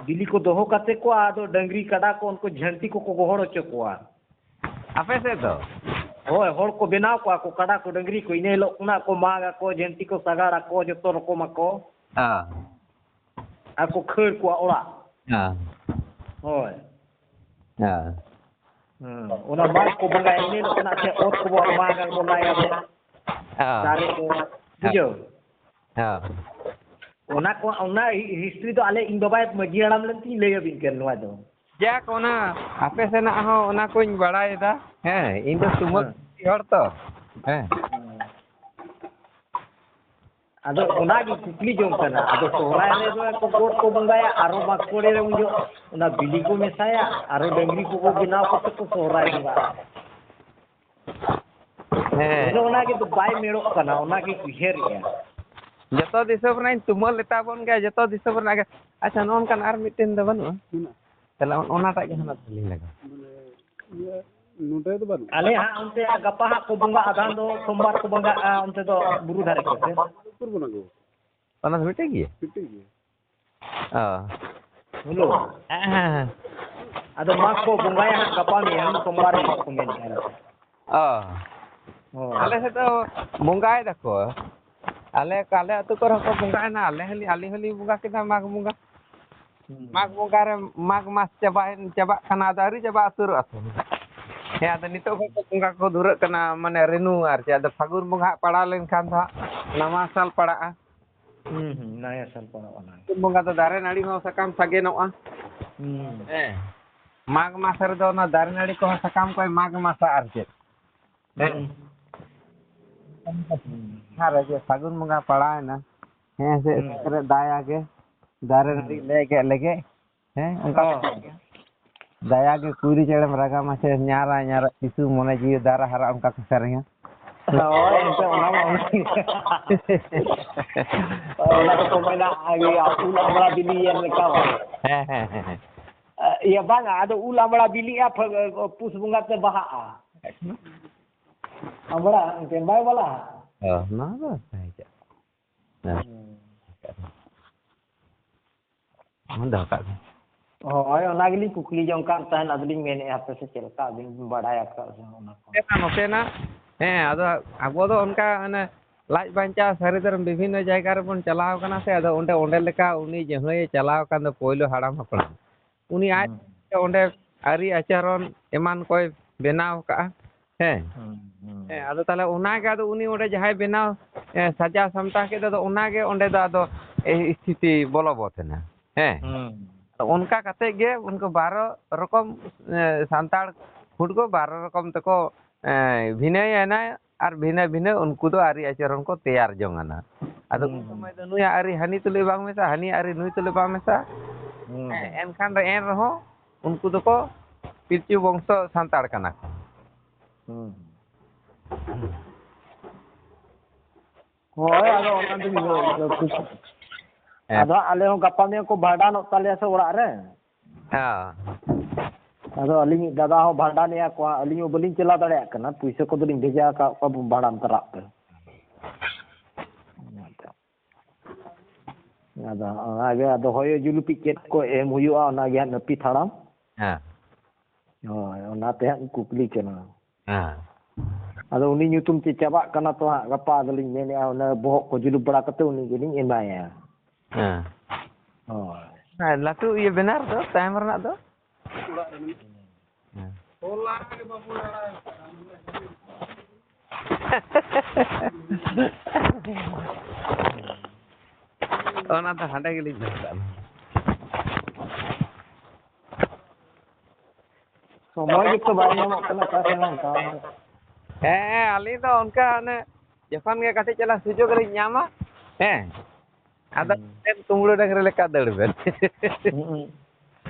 ᱵᱤᱞᱤ ᱠᱚ ᱫᱚᱦᱚ ᱠᱟᱛᱮ ᱠᱚ, ᱟᱫᱚ ᱰᱟᱹᱝᱨᱤ ᱠᱟᱰᱟ ᱠᱚ ᱩᱱᱠᱩ ᱡᱷᱟᱹᱱᱴᱤ ᱠᱚᱠᱚ ᱜᱚᱦᱚᱲ ᱦᱚᱪᱚ ᱠᱚᱣᱟ᱾ ᱟᱯᱮ ᱥᱮᱫ ᱫᱚ? ᱦᱳᱭ, ᱦᱚᱲ ᱠᱚ ᱵᱮᱱᱟᱣ ᱠᱚᱣᱟ ᱠᱚ, ᱠᱟᱰᱟ ᱠᱚ, ᱰᱟᱹᱝᱨᱤ ᱠᱚ, ᱤᱱᱟᱹ ᱦᱤᱞᱳᱜ ᱠᱷᱚᱱᱟᱜ ᱠᱚ ᱢᱟᱜᱽ ᱟᱠᱚ, ᱡᱷᱟᱹᱱᱴᱤ ᱠᱚ ᱥᱟᱜᱟᱲ ᱟᱠᱚ, ᱡᱚᱛᱚ ᱨᱚᱠᱚᱢ ᱟᱠᱚ᱾ ᱦᱮᱸ᱾ ᱟᱨ ᱠᱚ ᱠᱷᱟᱹᱲ ᱠᱚᱣᱟ ᱚᱲᱟᱜ᱾ ᱦᱮᱸ᱾ ᱦᱳᱭ᱾ ᱦᱮᱸ᱾ ᱦᱮᱸ, ᱚᱱᱟ ᱢᱟᱜᱽ ᱠᱚ ᱵᱚᱸᱜᱟᱭᱟ, ᱤᱱᱟᱹ ᱦᱤᱞᱳᱜ ᱠᱷᱚᱱᱟᱜ ᱥᱮ ᱚᱛ ᱠᱚᱵᱚ ᱢᱟᱜᱽ ᱟᱵᱚ, ᱞᱟᱭ ᱟᱵᱚ᱾ ᱦᱮᱸ᱾ ᱫᱟᱨᱮ ᱠᱚ, ᱦᱮᱸ᱾ ᱵᱩᱡᱷᱟᱹᱣ? ᱦᱮᱸ᱾ ᱚᱱᱟ ᱠᱚ, ᱚᱱᱟ ᱦᱤ-, history ᱫᱚ ᱟᱞᱮ, ᱤᱧ ᱵᱟᱵᱟᱭ ᱢᱟᱹᱡᱷᱤ ᱦᱟᱲᱟᱢ ᱞᱮᱱ ᱛᱤᱧ ᱞᱟᱹᱭ ᱟᱹᱵᱤᱱ ᱠᱟᱱᱟ ᱱᱚᱣᱟ ᱫᱚ᱾ ᱡᱟᱠ, ᱚᱱᱟ ᱟᱯᱮ ᱥᱮᱱᱟᱜ ᱦᱚᱸ ᱚᱱᱟ ᱠᱚᱧ ᱵᱟᱲᱟᱭᱮᱫᱟ᱾ ᱦᱮᱸ, ᱤᱧ ᱫᱚ ᱛᱩᱢᱟᱹᱞ ᱦᱮᱸ᱾ ᱦᱚᱲ ᱛᱚ᱾ ᱦᱮᱸ᱾ ᱦᱮᱸ᱾ ᱟᱫᱚ ᱚᱱᱟᱜᱮ ᱠᱩᱠᱞᱤ ᱡᱚᱝ ᱠᱟᱱᱟ, ᱟᱫᱚ ᱥᱚᱦᱨᱟᱭ ᱨᱮᱫᱚ ᱠᱚ ᱜᱚᱴ ᱠᱚ ᱵᱚᱸᱜᱟᱭᱟ, ᱟᱨᱚ ᱢᱟᱜᱽ ᱥᱚᱬᱮ ᱨᱮ ᱩᱱ ᱡᱚᱦᱚᱜ ᱚᱱᱟ ᱵᱤᱞᱤ ᱠᱚ ᱢᱮᱥᱟᱭᱟ, ᱟᱨᱚ ᱰᱟᱹᱝᱨᱤ ᱠᱚᱠᱚ ᱵᱮᱱᱟᱣ ᱠᱟᱛᱮ ᱠᱚ ᱥᱚᱦᱨᱟᱭ ᱵᱚᱸᱜᱟᱜᱼᱟ᱾ ᱦᱮᱸ᱾ ᱚᱱᱮ ᱚᱱᱟ ᱜᱮ ᱛᱚ ᱵᱟᱭ ᱢᱮᱲᱚᱜ ᱠᱟᱱᱟ, ᱚᱱᱟ ᱜᱮ ᱩᱭᱦᱟᱹᱨᱮᱜᱼᱟ᱾ ᱡᱚᱛᱚ ᱫᱤᱥᱚᱢ ᱨᱮᱱᱟᱜ ᱛᱩᱢᱟᱹᱞ ᱞᱮᱛᱟ ᱵᱚᱱ ᱜᱮ, ᱡᱚᱛᱚ ᱫᱤᱥᱚᱢ ᱨᱮᱱᱟᱜ ᱜᱮ᱾ ᱟᱪᱪᱷᱟ, ᱱᱚᱜᱼᱚ ᱱᱚᱝᱠᱟᱱ ᱟᱨ ᱢᱤᱫᱴᱮᱱ ᱫᱚ ᱵᱟᱹᱱᱩᱜᱼᱟ? ᱢᱮᱱᱟᱜᱼᱟ᱾ ᱛᱟᱦᱞᱮ ᱚᱱ-, ᱚᱱᱟᱴᱟᱜ ᱜᱮ ᱦᱟᱸᱜ ᱞᱤᱧ ᱞᱟᱜᱟ᱾ ᱢᱟᱱᱮ, ᱤᱭᱟᱹ, ᱱᱚᱰᱮ ᱫᱚ ᱵᱟᱹᱱᱩᱜᱼᱟ᱾ ᱟᱞᱮ ᱦᱟᱸᱜ ᱚᱱᱛᱮ ᱦᱟᱸᱜ ᱜᱟᱯᱟ ᱦᱟᱸᱜ ᱠᱚ ᱵᱚᱸᱜᱟ, ᱟᱫᱷᱟᱱ ᱫᱚ ᱥᱳᱢᱵᱟᱨ ᱠᱚ ᱵᱚᱸᱜᱟᱜᱼᱟ ᱚᱱᱛᱮ ᱫᱚ ᱵᱩᱨᱩ ᱫᱷᱟᱨᱮ ᱠᱚᱥᱮ᱾ ᱩᱠᱩᱨ ᱵᱚᱱᱟ ᱜᱚ᱾ ᱚᱱᱟ ᱫᱚ ᱢᱤᱫᱴᱮᱡ ᱜᱮᱭᱟ? ᱢᱤᱫᱴᱮᱡ ᱜᱮᱭᱟ᱾ ᱚ᱾ ᱦᱮᱞᱳ᱾ ᱦᱮᱸ, ᱦᱮᱸ, ᱦᱮᱸ᱾ ᱟᱫᱚ ᱢᱟᱜᱽ ᱠᱚ ᱵᱚᱸᱜᱟᱭᱟ ᱦᱟᱸᱜ ᱜᱟᱯᱟ ᱢᱮᱭᱟᱝ ᱥᱳᱢᱵᱟᱨ ᱦᱤᱞᱳᱜ ᱠᱚ ᱢᱮᱱᱮᱫᱼᱟ᱾ ᱚ᱾ ᱦᱳᱭ᱾ ᱟᱞᱮ ᱥᱮᱫ ᱫᱚ ᱵᱚᱸᱜᱟᱭ ᱫᱟᱠᱚ᱾ ᱟᱞᱮ, ᱟᱞᱮ ᱟᱹᱛᱩ ᱠᱚᱨᱮ ᱦᱚᱸᱠᱚ ᱵᱚᱸᱜᱟᱭᱮᱱᱟ᱾ ᱟᱞᱮ ᱦᱚᱸᱞᱤ-, ᱟᱹᱞᱤᱧ ᱦᱚᱸᱞᱤᱧ ᱵᱚᱸᱜᱟ ᱠᱮᱫᱟ ᱢᱟᱜᱽ ᱵᱚᱸᱜᱟ᱾ ᱦᱩᱸ᱾ ᱢᱟᱜᱽ ᱵᱚᱸᱜᱟ ᱨᱮ, ᱢᱟᱜᱽ ᱢᱟᱥ ᱪᱟᱵᱟᱭᱮᱱ, ᱪᱟᱵᱟᱜ ᱠᱟᱱᱟ, ᱟᱫᱚ ᱟᱹᱣᱨᱤ ᱪᱟᱵᱟ ᱩᱛᱟᱹᱨᱚᱜᱼᱟ ᱛᱚ᱾ ᱦᱮᱸ, ᱟᱫᱚ ᱱᱤᱛᱚᱜ ᱠᱷᱚᱱ ᱠᱚ ᱵᱚᱸᱜᱟ ᱠᱚ ᱫᱷᱩᱨᱟᱹᱜ ᱠᱟᱱᱟ, ᱢᱟᱱᱮ ᱨᱮᱱᱩ ᱟᱨ ᱪᱮᱫ᱾ ᱟᱫᱚ ᱯᱷᱟᱹᱜᱩᱱ ᱵᱚᱸᱜᱟ ᱦᱟᱸᱜ ᱯᱟᱲᱟᱣ ᱞᱮᱱᱠᱷᱟᱱ ᱫᱚ ᱦᱟᱸᱜ ᱱᱟᱣᱟ ᱥᱟᱞ ᱯᱟᱲᱟᱜᱼᱟ᱾ ᱦᱩᱸ, ᱦᱩᱸ, ᱱᱟᱣᱟ ᱥᱟᱞ ᱯᱟᱲᱟᱜᱼᱟ ᱚᱱᱟ᱾ ᱯᱷᱟᱹᱜᱩᱱ ᱵᱚᱸᱜᱟ ᱫᱚ ᱫᱟᱨᱮ ᱱᱟᱹᱲᱤ ᱦᱚᱸ ᱥᱟᱠᱟᱢ ᱥᱟᱜᱮᱱᱚᱜᱼᱟ᱾ ᱦᱩᱸ᱾ ᱦᱮᱸ᱾ ᱢᱟᱜᱽ ᱢᱟᱥ ᱨᱮᱫᱚ ᱚᱱᱟ ᱫᱟᱨᱮ ᱱᱟᱹᱲᱤ ᱠᱚᱦᱚᱸ ᱥᱟᱠᱟᱢ ᱠᱚᱭ ᱢᱟᱜᱽ ᱢᱟᱥᱟ ᱟᱨ ᱪᱮᱫ᱾ ᱦᱮᱸ᱾ ᱦᱩᱸ᱾ ᱡᱟᱦᱟᱸ ᱨᱮ ᱡᱮ ᱯᱷᱟᱹᱜᱩᱱ ᱵᱚᱸᱜᱟ ᱯᱟᱲᱟᱣᱮᱱᱟ, ᱦᱮᱸ, ᱥᱮ ᱦᱩᱸ᱾ ᱥᱮᱫ ᱨᱮ ᱫᱟᱭᱟ ᱜᱮ, ᱫᱟᱨᱮ ᱦᱩᱸ᱾ ᱱᱟᱹᱲᱤ ᱞᱮᱜᱮ ᱞᱮᱜᱮ, ᱦᱮᱸ, ᱚᱱᱠᱟ ᱦᱚᱸ᱾ ᱠᱟᱛᱮ ᱜᱮ᱾ ᱫᱟᱭᱟ ᱜᱮ ᱠᱩᱭᱞᱤ ᱪᱮᱬᱮᱢ ᱨᱟᱜᱟ ᱢᱟᱥᱮ, ᱧᱟᱨᱟ ᱧᱟᱨᱟ ᱠᱤᱥᱩ ᱢᱚᱱᱮ ᱡᱤᱣᱤ ᱫᱟᱨᱟ ᱦᱟᱨᱟ, ᱚᱱᱠᱟ ᱠᱚ ᱥᱮᱨᱮᱧᱟ᱾ ᱦᱳᱭ, ᱮᱱᱛᱮ ᱚᱱᱟ ᱢᱟ ᱚᱱᱟ ᱜᱮ᱾ ᱚᱱᱟ ᱫᱚᱠᱚ ᱢᱮᱱᱟ, ᱤᱭᱟᱹ, ᱩᱞ ᱟᱢᱲᱟ ᱵᱤᱞᱤ ᱮᱱ ᱞᱮᱠᱟ ᱵᱟᱝ? ᱦᱮᱸ, ᱦᱮᱸ, ᱦᱮᱸ, ᱦᱮᱸ᱾ ᱤᱭᱟᱹ, ᱵᱟᱝᱟ, ᱟᱫᱚ ᱩᱞ ᱟᱢᱲᱟ ᱵᱤᱞᱤᱜᱼᱟ, ᱯᱷᱟᱹ-, ᱯᱩᱥ ᱵᱚᱸᱜᱟ ᱛᱮ ᱵᱟᱦᱟᱜᱼᱟ᱾ ᱟᱢᱲᱟ ᱮᱱᱛᱮ ᱵᱟᱭ ᱵᱟᱞᱟᱜᱼᱟ᱾ ᱚ, ᱱᱚᱣᱟ ᱫᱚ ᱦᱮᱸ, ᱪᱮᱫ? ᱦᱮᱸ᱾ ᱦᱩᱸ᱾ ᱫᱚᱦᱚ ᱠᱟᱜ ᱵᱤᱱ᱾ ᱦᱳᱭ, ᱚᱱᱟ ᱜᱮᱞᱤᱧ ᱠᱩᱠᱞᱤ ᱡᱚᱝ ᱠᱟᱱ ᱛᱟᱦᱮᱸᱫ, ᱟᱫᱚᱞᱤᱧ ᱢᱮᱱᱮᱫᱼᱟ, ᱦᱟᱯᱮ ᱥᱮ ᱪᱮᱫ ᱞᱮᱠᱟ ᱟᱹᱵᱤᱱ ᱵᱤᱱ ᱵᱟᱲᱟᱭ ᱟᱠᱟᱫ ᱥᱮ ᱚᱱᱟ ᱠᱚ? ᱱᱚᱛᱮᱱᱟᱜ, ᱱᱚᱛᱮᱱᱟᱜ, ᱦᱮᱸ, ᱟᱫᱚ ᱟᱵᱚ ᱫᱚ ᱚᱱᱠᱟ ᱚᱱᱮ ᱞᱟᱡ ᱵᱟᱧᱪᱟᱣ ᱥᱟᱹᱨᱤ ᱫᱷᱚᱨᱚᱢ ᱵᱤᱵᱷᱤᱱᱱᱚ ᱡᱟᱭᱜᱟ ᱨᱮᱵᱚᱱ ᱪᱟᱞᱟᱣ ᱠᱟᱱᱟ ᱥᱮ, ᱟᱫᱚ ᱚᱸᱰᱮ, ᱚᱸᱰᱮ ᱞᱮᱠᱟ ᱩᱱᱤ ᱡᱟᱦᱟᱸᱭᱮ ᱪᱟᱞᱟᱣ ᱟᱠᱟᱱ ᱫᱚ ᱯᱳᱭᱞᱳ ᱦᱟᱲᱟᱢ ᱦᱟᱯᱲᱟᱢ, ᱩᱱᱤ ᱟᱡ ᱦᱩᱸ᱾ ᱚᱸᱰᱮ ᱟᱹᱨᱤ ᱟᱪᱟᱨᱚᱱ ᱮᱢᱟᱱ ᱠᱚᱭ ᱵᱮᱱᱟᱣ ᱠᱟᱜᱼᱟ᱾ ᱦᱮᱸ᱾ ᱦᱩᱸ, ᱦᱩᱸ᱾ ᱦᱮᱸ, ᱟᱫᱚ ᱛᱟᱦᱚᱞᱮ ᱚᱱᱟᱜᱮ ᱟᱫᱚ ᱩᱱᱤ ᱚᱸᱰᱮ ᱡᱟᱦᱟᱸᱭ ᱵᱮᱱᱟᱣ, ᱮ, ᱥᱟᱡᱟᱣ ᱥᱟᱢᱴᱟᱣ ᱠᱮᱫ ᱫᱚ, ᱟᱫᱚ ᱚᱱᱟᱜᱮ ᱚᱸᱰᱮ ᱫᱚ ᱟᱫᱚ, ᱮ, ᱥᱛᱷᱤᱛᱤ ᱵᱚᱞᱚᱵᱚᱛ ᱮᱱᱟ᱾ ᱦᱮᱸ᱾ ᱦᱩᱸ᱾ ᱟᱫᱚ ᱚᱱᱠᱟ ᱠᱟᱛᱮ ᱜᱮ ᱩᱱᱠᱩ ᱵᱟᱨᱚ ᱨᱚᱠᱚᱢ, ᱮ, ᱥᱟᱱᱛᱟᱲ food ᱠᱚ ᱵᱟᱨᱚ ᱨᱚᱠᱚᱢ ᱛᱮᱠᱚ, ᱮ, ᱵᱷᱤᱱᱟᱹᱭᱮᱱᱟ ᱟᱨ ᱵᱷᱤᱱᱟᱹ ᱵᱷᱤᱱᱟᱹ ᱩᱱᱠᱩ ᱫᱚ ᱟᱹᱨᱤ ᱟᱪᱚᱨᱚᱱ ᱠᱚ ᱛᱮᱭᱟᱨ ᱡᱚᱝ ᱟᱱᱟ᱾ ᱟᱫᱚ ᱩᱱ ᱦᱩᱸ᱾ ᱥᱚᱢᱚᱭ ᱫᱚ ᱱᱩᱭᱟᱜ ᱟᱹᱨᱤ ᱦᱟᱹᱱᱤ ᱛᱩᱞᱩᱡ ᱵᱟᱝ ᱢᱮᱥᱟ, ᱦᱟᱹᱱᱤᱭᱟᱜ ᱟᱹᱨᱤ ᱱᱩᱭ ᱛᱩᱞᱩᱡ ᱵᱟᱝ ᱢᱮᱥᱟ᱾ ᱦᱩᱸ᱾ ᱦᱮᱸ, ᱮᱱᱠᱷᱟᱱ ᱫᱚ ᱮᱱ ᱨᱮᱦᱚᱸ ᱩᱱᱠᱩ ᱫᱚᱠᱚ ᱯᱤᱞᱪᱩ ᱵᱚᱝᱥᱚ ᱥᱟᱱᱛᱟᱲ ᱠᱟᱱᱟ ᱠᱚ᱾ ᱦᱩᱸ᱾ ᱦᱳᱭ, ᱟᱫᱚ ᱚᱱᱟ ᱫᱚᱧ ᱞᱟᱹᱭ ᱫᱟ, ᱴᱷᱤᱠ᱾ ᱦᱮᱸ᱾ ᱟᱫᱚ ᱦᱟᱸᱜ ᱟᱞᱮ ᱦᱚᱸ ᱜᱟᱯᱟ ᱢᱮᱭᱟᱝ ᱠᱚ ᱵᱷᱟᱸᱰᱟᱱᱚᱜ ᱛᱟᱞᱮᱭᱟ ᱥᱮ ᱚᱲᱟᱜ ᱨᱮ᱾ ᱦᱮᱸ᱾ ᱟᱫᱚ ᱟᱹᱞᱤᱧᱤᱡ ᱫᱟᱫᱟ ᱦᱚᱸ ᱵᱷᱟᱸᱰᱟᱱᱮᱜᱼᱟ ᱠᱚ ᱦᱟᱸᱜ, ᱟᱹᱞᱤᱧ ᱦᱚᱸ ᱵᱟᱹᱞᱤᱧ ᱪᱟᱞᱟᱣ ᱫᱟᱲᱮᱭᱟᱜ ᱠᱟᱱᱟ, ᱯᱩᱭᱥᱟᱹ ᱠᱚᱫᱚᱞᱤᱧ ᱵᱷᱮᱡᱟ ᱟᱠᱟᱫ ᱠᱚᱣᱟ ᱵᱷᱟᱸᱰᱟᱱ ᱛᱟᱨᱟᱜ ᱯᱮ᱾ ᱟᱫᱚ ᱚᱱᱟᱜᱮ, ᱟᱫᱚ ᱦᱚᱭᱚ ᱡᱩᱞᱩᱯᱤ ᱪᱮᱫ ᱠᱚ ᱮᱢ ᱦᱩᱭᱩᱜᱼᱟ, ᱚᱱᱟᱜᱮ ᱦᱟᱸᱜ ᱱᱟᱹᱯᱤᱛ ᱦᱟᱲᱟᱢ᱾ ᱦᱮᱸ᱾ ᱦᱳᱭ, ᱚᱱᱟᱛᱮ ᱦᱟᱸᱜ ᱠᱩᱠᱞᱤ ᱠᱟᱱᱟ᱾ ᱦᱮᱸ᱾ ᱟᱫᱚ ᱩᱱᱤ ᱧᱩᱛᱩᱢ ᱛᱮ ᱪᱟᱵᱟᱜ ᱠᱟᱱᱟ ᱛᱚ ᱦᱟᱸᱜ, ᱜᱟᱯᱟ ᱟᱫᱚᱞᱤᱧ ᱢᱮᱱᱮᱫᱼᱟ, ᱚᱱᱟ ᱵᱚᱦᱚᱜ ᱠᱚ ᱡᱩᱞᱩᱯ ᱵᱟᱲᱟ ᱠᱟᱛᱮ ᱩᱱᱤ ᱜᱮᱞᱤᱧ ᱮᱢᱟᱭᱟ᱾ ᱦᱮᱸ᱾ ᱦᱳᱭ᱾ ᱦᱮᱸ, ᱞᱟᱹᱴᱩ ᱤᱭᱟᱹ ᱵᱮᱱᱟᱨ ᱫᱚ ᱛᱟᱭᱚᱢ ᱨᱮᱱᱟᱜ ᱫᱚ? ᱦᱮᱸ᱾ ᱚᱱᱟ ᱫᱚ ᱦᱟᱸᱰᱮ ᱜᱮᱞᱤᱧ ᱫᱚᱦᱚ ᱠᱟᱜᱼᱟ᱾ ᱥᱚᱢᱚᱭ ᱜᱮᱛᱚ ᱵᱟᱭ ᱧᱟᱢᱚᱜ ᱠᱟᱱᱟ, ᱚᱠᱟ ᱥᱮᱫ ᱦᱚᱸ ᱚᱱᱠᱟ᱾ ᱦᱮᱸ, ᱟᱹᱞᱤᱧ ᱫᱚ ᱚᱱᱠᱟ ᱚᱱᱮ ᱡᱚᱠᱷᱚᱱ ᱜᱮ ᱠᱟᱹᱴᱤᱡ ᱪᱟᱞᱟᱜ ᱥᱩᱡᱳᱜᱽ ᱞᱤᱧ ᱧᱟᱢᱟ, ᱦᱮᱸ, ᱟᱫᱚ ᱦᱩᱸ᱾ ᱮᱠᱫᱚᱢ ᱠᱩᱢᱵᱽᱲᱩ ᱰᱟᱝᱨᱤ ᱞᱮᱠᱟ ᱫᱟᱹᱲ ᱵᱮᱱ᱾ ᱦᱩᱸ᱾